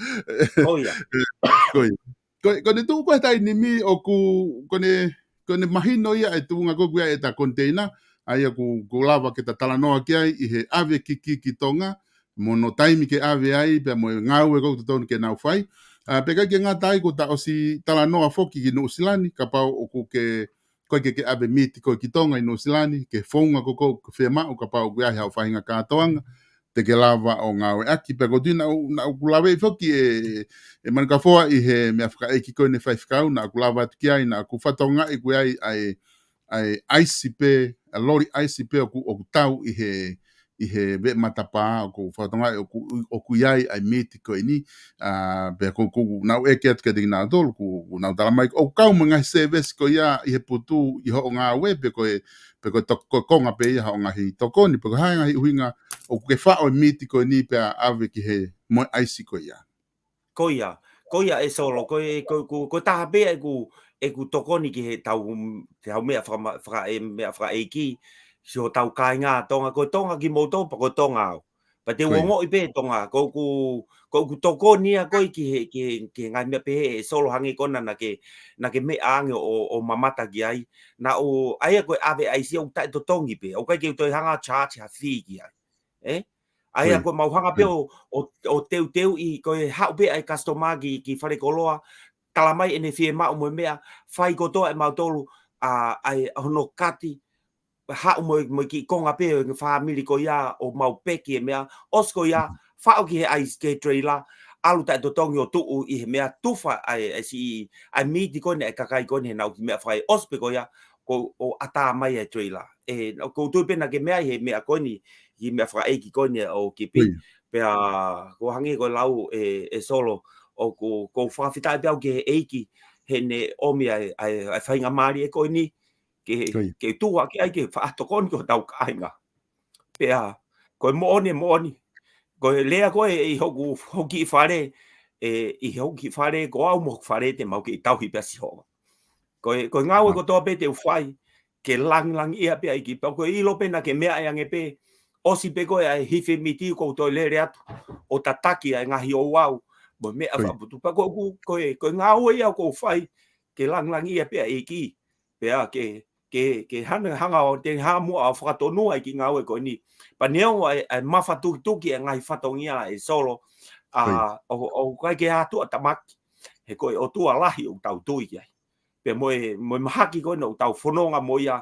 Ko ia. Ko ia. Ko, ko ʻene tuʻu ko ē he taimi ni ʻoku, ko ʻene, ko ʻene mahino ia e tuʻunga ko ē ʻoku ʻi ai ʻeta container, ʻa ia ʻoku, ʻoku lava ke ta talanoa ki ai ʻi he ʻave ki, ki, ki Tonga, mo hono taimi ke ʻave ai, pea mo e ngāue ko ē ʻoku totonu ke nau fai. ʻA, pea ʻikai ke ngata ai kuo ta ʻosi talanoa foki ki Nuʻusila ni, kapau ʻoku ke, ʻoku ʻikai ke ke ʻave miti ko ē ki Tonga ʻi Nuʻusila ni, ki he founga ko ē ʻoku fiemaʻu kapau ʻoku ʻi ai haʻo faʻahinga kātoanga, te ke lava ʻo ngāueʻaki, pea ʻoku ou tui naʻa, naʻa ku lave foki ʻe, ʻe Manu Kafoa ʻi he meʻa fakaʻeiki ko eni faifekau, naʻa ku lava atu ki ai, naʻa ku fakatokangaʻi ʻoku ʻi ai ʻa e, ʻa e ʻaisi pē, ʻa e loli ʻaisi pē ʻoku, ʻoku tau ʻi he, ʻi he veʻe matapā, ʻoku fakatokangaʻi ʻoku, ʻoku ʻi ai ʻa e miti ko eni, ʻa, pea ʻoku, ʻoku nau ʻeke atu kiate kinautolu, ʻoku, ʻoku nau tala mai, ʻoku kau mo e ngaahi service ko ia ʻi he putu ʻi hoʻo ngāue, pe ko e, pe ko e tok-, ko e konga pē ia haʻo ngaahi tokoni, pe ko e hā e ngaahi ʻuhinga ʻoku ke faʻo e miti ko eni pea ʻave ki he mo e ʻaisi ko ia. Ko ia, ko ia ʻe Solo, ko e, ko, ko, ko e taha pē ʻeku, ʻeku tokoni ki he tau, he tau meʻa fakama-, faka-, ʻe, meʻa fakaʻeiki, siʻotau kāinga Tonga, ko Tonga kimoutolu, pea ko Tonga au. Pea te u ongoʻi pē Tonga, ko ʻeku, ko ʻeku tokoni ia ko ē ki he, ki he, ki he ngaahi meʻa pehē ʻe Solo hangē ko ena naʻa ke, naʻa ke meʻa ange ʻo, ʻo mamata ki ai. Naʻa ʻoku, ʻa ia ko e ʻave ʻaisi ʻoku taʻetotongi pē, ʻoku ʻikai ke u toe hanga ʻo charge ha fee ki ai. ʻE? ʻA ia ko e mau hanga pē ʻo, ʻo, ʻo teuteuʻi ko e haʻu pē ʻa e customer ki, ki falekoloa, tala mai ʻene fiemaʻu mo e meʻa, fai kotoa ʻe mautolu, ʻa, ʻa e hono kati, haʻu mo e, mo e kiʻi konga pē ʻo e fāmili ko ia ʻo mau peki e meʻa, ʻosi ko ia, faʻo ki he ʻaisi ki he trailer, ʻalu taʻetotongi ʻo tuʻu ʻi he meʻa tufa ʻa e, ʻa e siʻi, ʻa e miti ko eni, ʻa e kakai ko eni he nau kiʻi meʻa fai, ʻosi pē ko ia, ko, ʻo ʻatā mai ʻa e trailer. ʻE, ʻoku ou tui pē naʻa ke meʻa ʻi he meʻa ko eni, ʻi he meʻa fakaʻeiki ko eni ʻo Kipi. Pea, ko e hangē ko e lau ʻe, ʻe Solo, ʻoku, ʻoku ou fakafetaʻi pē au ki he ʻEiki, heʻene ʻomi ʻa e, ʻa e, ʻa e faingamālie ko eni, ke, ke tuʻu hake ai ke faʻa tokoni ki hotau kāinga. Pea, ko e moʻoni, moʻoni. Ko e lea ko ē ʻi hoku, hoku kiʻi fale, ʻe, ʻi hoku kiʻi fale, ko au mo hoku fale te mau kiʻi tauhi pē ʻa Sihova. Ko e, ko e ngāue kotoa pē te u fai, ke langilangiʻia pē ʻa e ʻEiki. Pea ko e ʻilo pē naʻa ke meʻa ʻe ange pē, ʻosi pē ko ē ʻa e hife miti ʻoku ou toe lele atu, ʻo tataki ʻa e ngaahi ouau, mo e meʻa fakaputu. Pea ko ʻeku, ko e, ko e ngāue ia ʻoku ou fai, ke langilangiʻia pē ʻa e ʻEiki. Pea ke, ke, ke hanga, hanga ʻo te hanga muʻa ʻo fakatonua ʻa e kiʻi ngāue ko eni. Pea neongo ʻa e, ʻa e mafatukituki ʻa e ngaahi fatongia ʻe Solo, ʻA, ʻoku ʻikai ke ʻi ai ha tuʻutāmaki, he ko e ʻOtua lahi ʻoku tau tui ki ai. Pea mo e, mo e mahaki ko ena ʻoku tau fononga mo ia,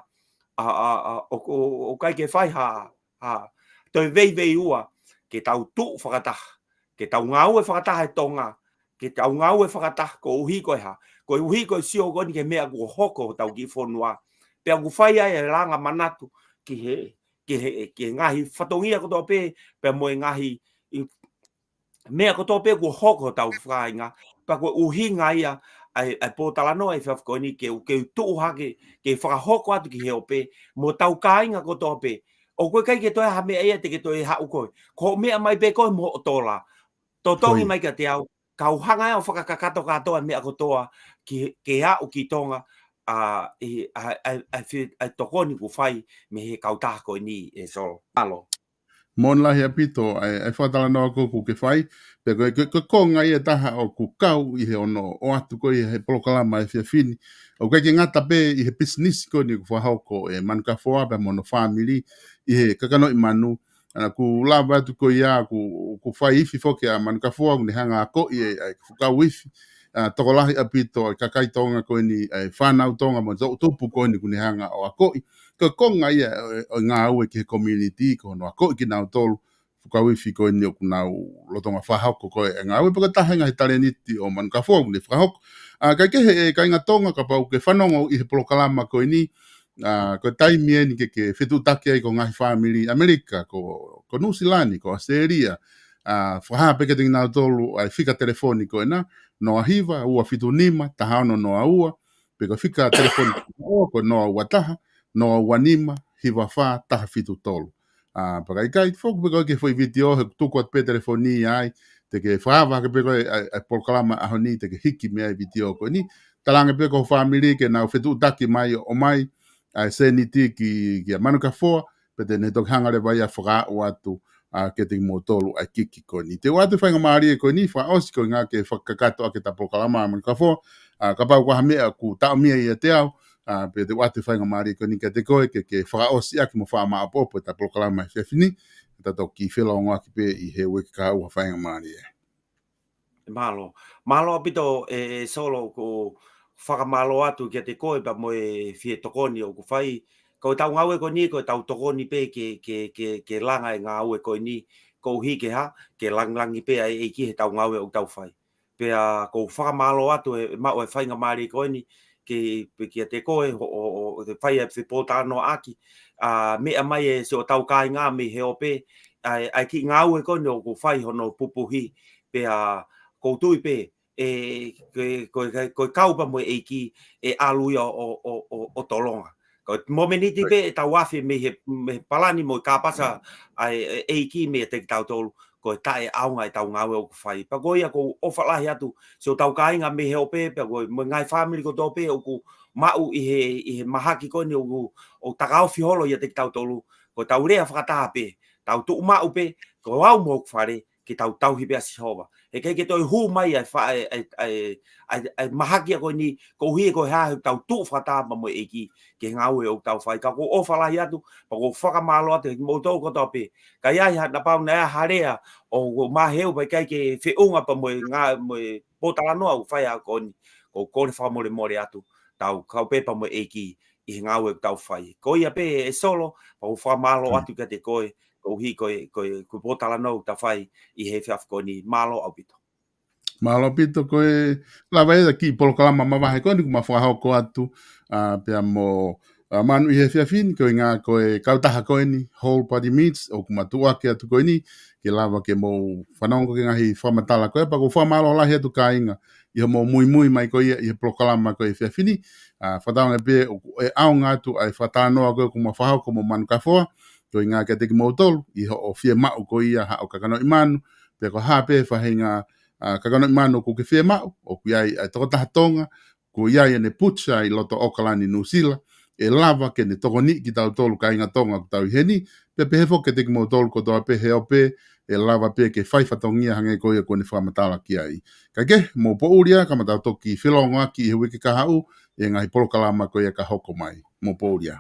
ʻa, ʻa, ʻa, ʻoku, ʻoku ʻikai ke fai ha, ha toe veiveiua, ke tau tuʻu fakataha, ke tau ngāue fakataha ʻi Tonga, ke tau ngāue fakataha koeʻuhi ko e hā, koeʻuhi ko e sio ko eni ki he meʻa kuo hoko hotau kiʻi fonua. Pea ʻoku fai ai e langa manatu ki he, ki he, ki he ngaahi fatongia kotoa pē, pea mo e ngaahi, ʻi, meʻa kotoa pē kuo hoko hotau kāinga, pea ko e ʻuhinga ia ʻa e, ʻa e pōtalanoa ʻi he efiafi ko eni ke, ke tuʻu hake, ke fakahoko atu ki he ope, mo hotau kāinga kotoa pē. ʻOku ʻikai ke toe ha meʻa ia te ke toe haʻu koe. Ko hoʻo meʻa mai pē koe mo hoʻo tola. Totongi mai kiate au, kau hanga ʻe au ʻo fakakakato kātoa e meʻa kotoa ki, ke aʻu ki Tonga, ʻa, ʻi, ʻa, ʻa, ʻa, fi-, ʻa e tokoni kuo fai mei he kautaha ko eni ʻe Solo. Mālō. Moʻoni lahi ʻaupito ʻa e, ʻa e fakatalanoa ko ē ʻoku ke fai, pea ko e, ko e, ko e konga ia ʻe taha ʻoku kau ʻi he ʻono ʻoatu ko ē he polokalama he efiafi ni. ʻOku ʻikai ke ngata pē ʻi he pisinisi ko eni ʻoku fakahoko ʻe Manukafoa pea mo hono fāmili ʻi he kakanoʻi manu. ʻA, ʻoku lava atu ko ia, ʻoku, ʻoku fai ifi foki ʻa Manukafoa, ʻoku ne hanga ʻo akoʻi e, ʻa e fuʻu kau ifi, ʻa, tokolahi ʻaupito ʻa e kakai Tonga ko eni, ʻa e fānau Tonga mo e toʻutupu ko eni ʻoku ne hanga ʻo akoʻi. Ko e konga ia ʻo, ʻo e ngāue ki he community, ko hono akoʻi kinautolu, fuʻu kau ifi ko eni ʻoku nau lolotonga fakahoko ko ē e ngāue, pea ko e taha e ngaahi talēniti ʻo Manukafoa ʻoku ne fakahoko. ʻA, kae kehe ʻe kāinga Tonga kapau ʻoku ke fanongo ʻi he polokalama ko eni, ʻa, ko e taimi eni ke, ke fetuʻutaki ai ko e ngaahi fāmili ʻAmelika, ko, ko Nuʻusila ni, ko ʻAositelēlia, ʻa, fakahā pē kiate kinautolu ʻa e fika telefoni ko ena, noa hiva, ua fitu nima, taha ono noa ua, pe ko e fika telefoni ko ē, ko e noa ua taha, noa ua nima, hiva fā, taha fitu tolu. ʻA, pea ka ʻikai foki pē ko e ke foʻi vitiō, he ʻoku tuku atu pē telefoni ai, te ke fakaava hake pē ko ē ʻa e, ʻa e polokalama ʻaho ni, te ke hiki mei ai e vitiō ko eni. Talaange pē ki ho fāmili ke nau fetuʻutaki mai ʻo ʻomai ʻa e sēniti ki, kia Manukafoa, pea te ne toki hanga leva ia ʻo fakaaʻu atu, ʻa, kiate kimoutolu ʻa e kiki ko eni. Te u ʻoatu e faingamālie ko eni, fakaʻosi ko e ʻuhinga ke fakakakato ʻaki ʻeta polokalama ʻa Manukafoa, ʻa, kapau ko ha meʻa ʻoku taʻomia ʻiate au, ʻa, pea te u ʻoatu e faingamālie ko eni kiate koe ke, ke fakaʻosi ʻaki mo fakamaʻopoʻopo ʻeta polokalama he efiafi ni, ʻe ta toki felōngoaki pē ʻi he uike kahaʻu ha faingamālie. Mālō. Mālō ʻaupito ʻe, ʻe Solo, ʻoku ou fakamālō atu kiate koe pea mo e fie tokoni ʻoku fai. Ko ʻetau ngāue ko eni, ko ʻetau tokoni pē ke, ke, ke, ke langa e ngāue ko eni, koeʻuhi ke hā, ke langilangi pē ʻa e ʻEiki heʻetau ngāue ʻoku tau fai. Pea ʻoku ou fakamālō atu ʻe, maʻu e faingamālie ko eni, ke, pea kiate koe, ʻo, ʻo, ʻo, ʻo fai e fepōtalanoaʻaki, ʻa, meʻa mai ʻe siʻotau kāinga mei he ope, ʻa e, ʻa e kiʻi ngāue ko eni ʻoku fai hono pupuhi, pea ʻoku ou tui pē, ʻe, ko e, ko e, ko e kau pea mo e ʻEiki, ʻe ʻalu ia ʻo, ʻo, ʻo, ʻo, ʻo tolonga. Ko e momeniti pē ʻe tau afe mei he, mei he palani mo e kāpasa ʻa e, ʻe, ʻEiki meiate kitautolu, ko e taʻeʻaonga ʻetau ngāue ʻoku fai. Pea ko ia ʻoku ou ʻofa lahi atu, siʻotau kāinga mei he ope, pea ko e, mo e ngaahi fāmili kotoa pē ʻoku maʻu ʻi he, ʻi he mahaki ko eni ʻoku, ʻoku takaofi holo ʻiate kitautolu, ko ʻetau lea fakataha pē, tau tuʻu maʻu pē, ko au mo hoku fale, ke tau tauhi pē ʻa Sihova. He ʻikai ke toe hū mai ʻa e fa-, ʻa e, ʻa e, ʻa e, ʻa e, ʻa e mahaki ko eni, koeʻuhi ko e hā, he tau tuʻu fakataha pea mo e ʻEiki, ki he ngāue ʻoku tau fai. Ka ʻoku ou ʻofa lahi atu, pea ʻoku ou fakamālō atu, kimoutolu kotoa pē. Ka ʻi ai ha naʻa pau naʻa ʻi ai ha lea, ʻoku maheu pea ʻikai ke feʻunga pea mo e ngā-, mo e pōtalanoa ʻoku fai ʻaho ko eni, ʻoku ou kole fakamolemole atu, tau kau pē pea mo e ʻEiki, ʻi he ngāue ʻoku tau fai. Ko ia pē ʻe Solo, pea ʻoku ou fakamālō atu kiate koe, koeʻuhi ko e, ko e, ko e pōtalanoa ʻoku tau fai ʻi he efiafi ko eni. Mālō ʻaupito. Mālō ʻaupito, ko e lava ia ʻeta kiʻi polokalama mavahe ko eni kuo ma fakahoko atu, ʻa, pea mo, ʻa, Manu ʻi he efiafi ni, ko e ʻuhinga ko e kautaha ko eni, Whole Body Meats, ʻoku ma tuʻuaki atu ko eni, ke lava ke mou fanongo ki he ngaahi fakamatala ko ia, pea ʻoku ou fakamālō lahi atu kāinga, ʻi hoʻomou muimui mai ko ia, ʻi he polokalama ko e efiafi ni, ʻa, fakatauange pē ʻoku ʻaonga atu ʻa e fakatalanoa ko ē ʻoku ma fakahoko mo Manukafoa, ko e ʻuhinga kiate kimoutolu, ʻi hoʻo fiemaʻu ko ia haʻo kakanoʻi manu, pea ko e hā pē faʻahinga, ʻa, kakanoʻi manu ʻoku ke fiemaʻu, ʻoku ʻi ai ʻa e tokotaha Tonga, ʻoku ʻi ai ʻene butcher ʻi loto ʻAokalani Nuʻusila, ʻe lava ke ne tokoniʻi kitautolu kāinga Tonga ʻoku tau ʻi heni, pea pehē foki kiate kimoutolu kotoa pē he ope, ʻe lava pē ke fai fatongia hangē ko ia kuo ne fakamatala ki ai. Kae kehe, mou poʻuli ā, ka ma tau toki felōngoaki ʻi he uike kahaʻu, ʻi he ngaahi polokalama ko ia ka hoko mai. Mou poʻuli ā.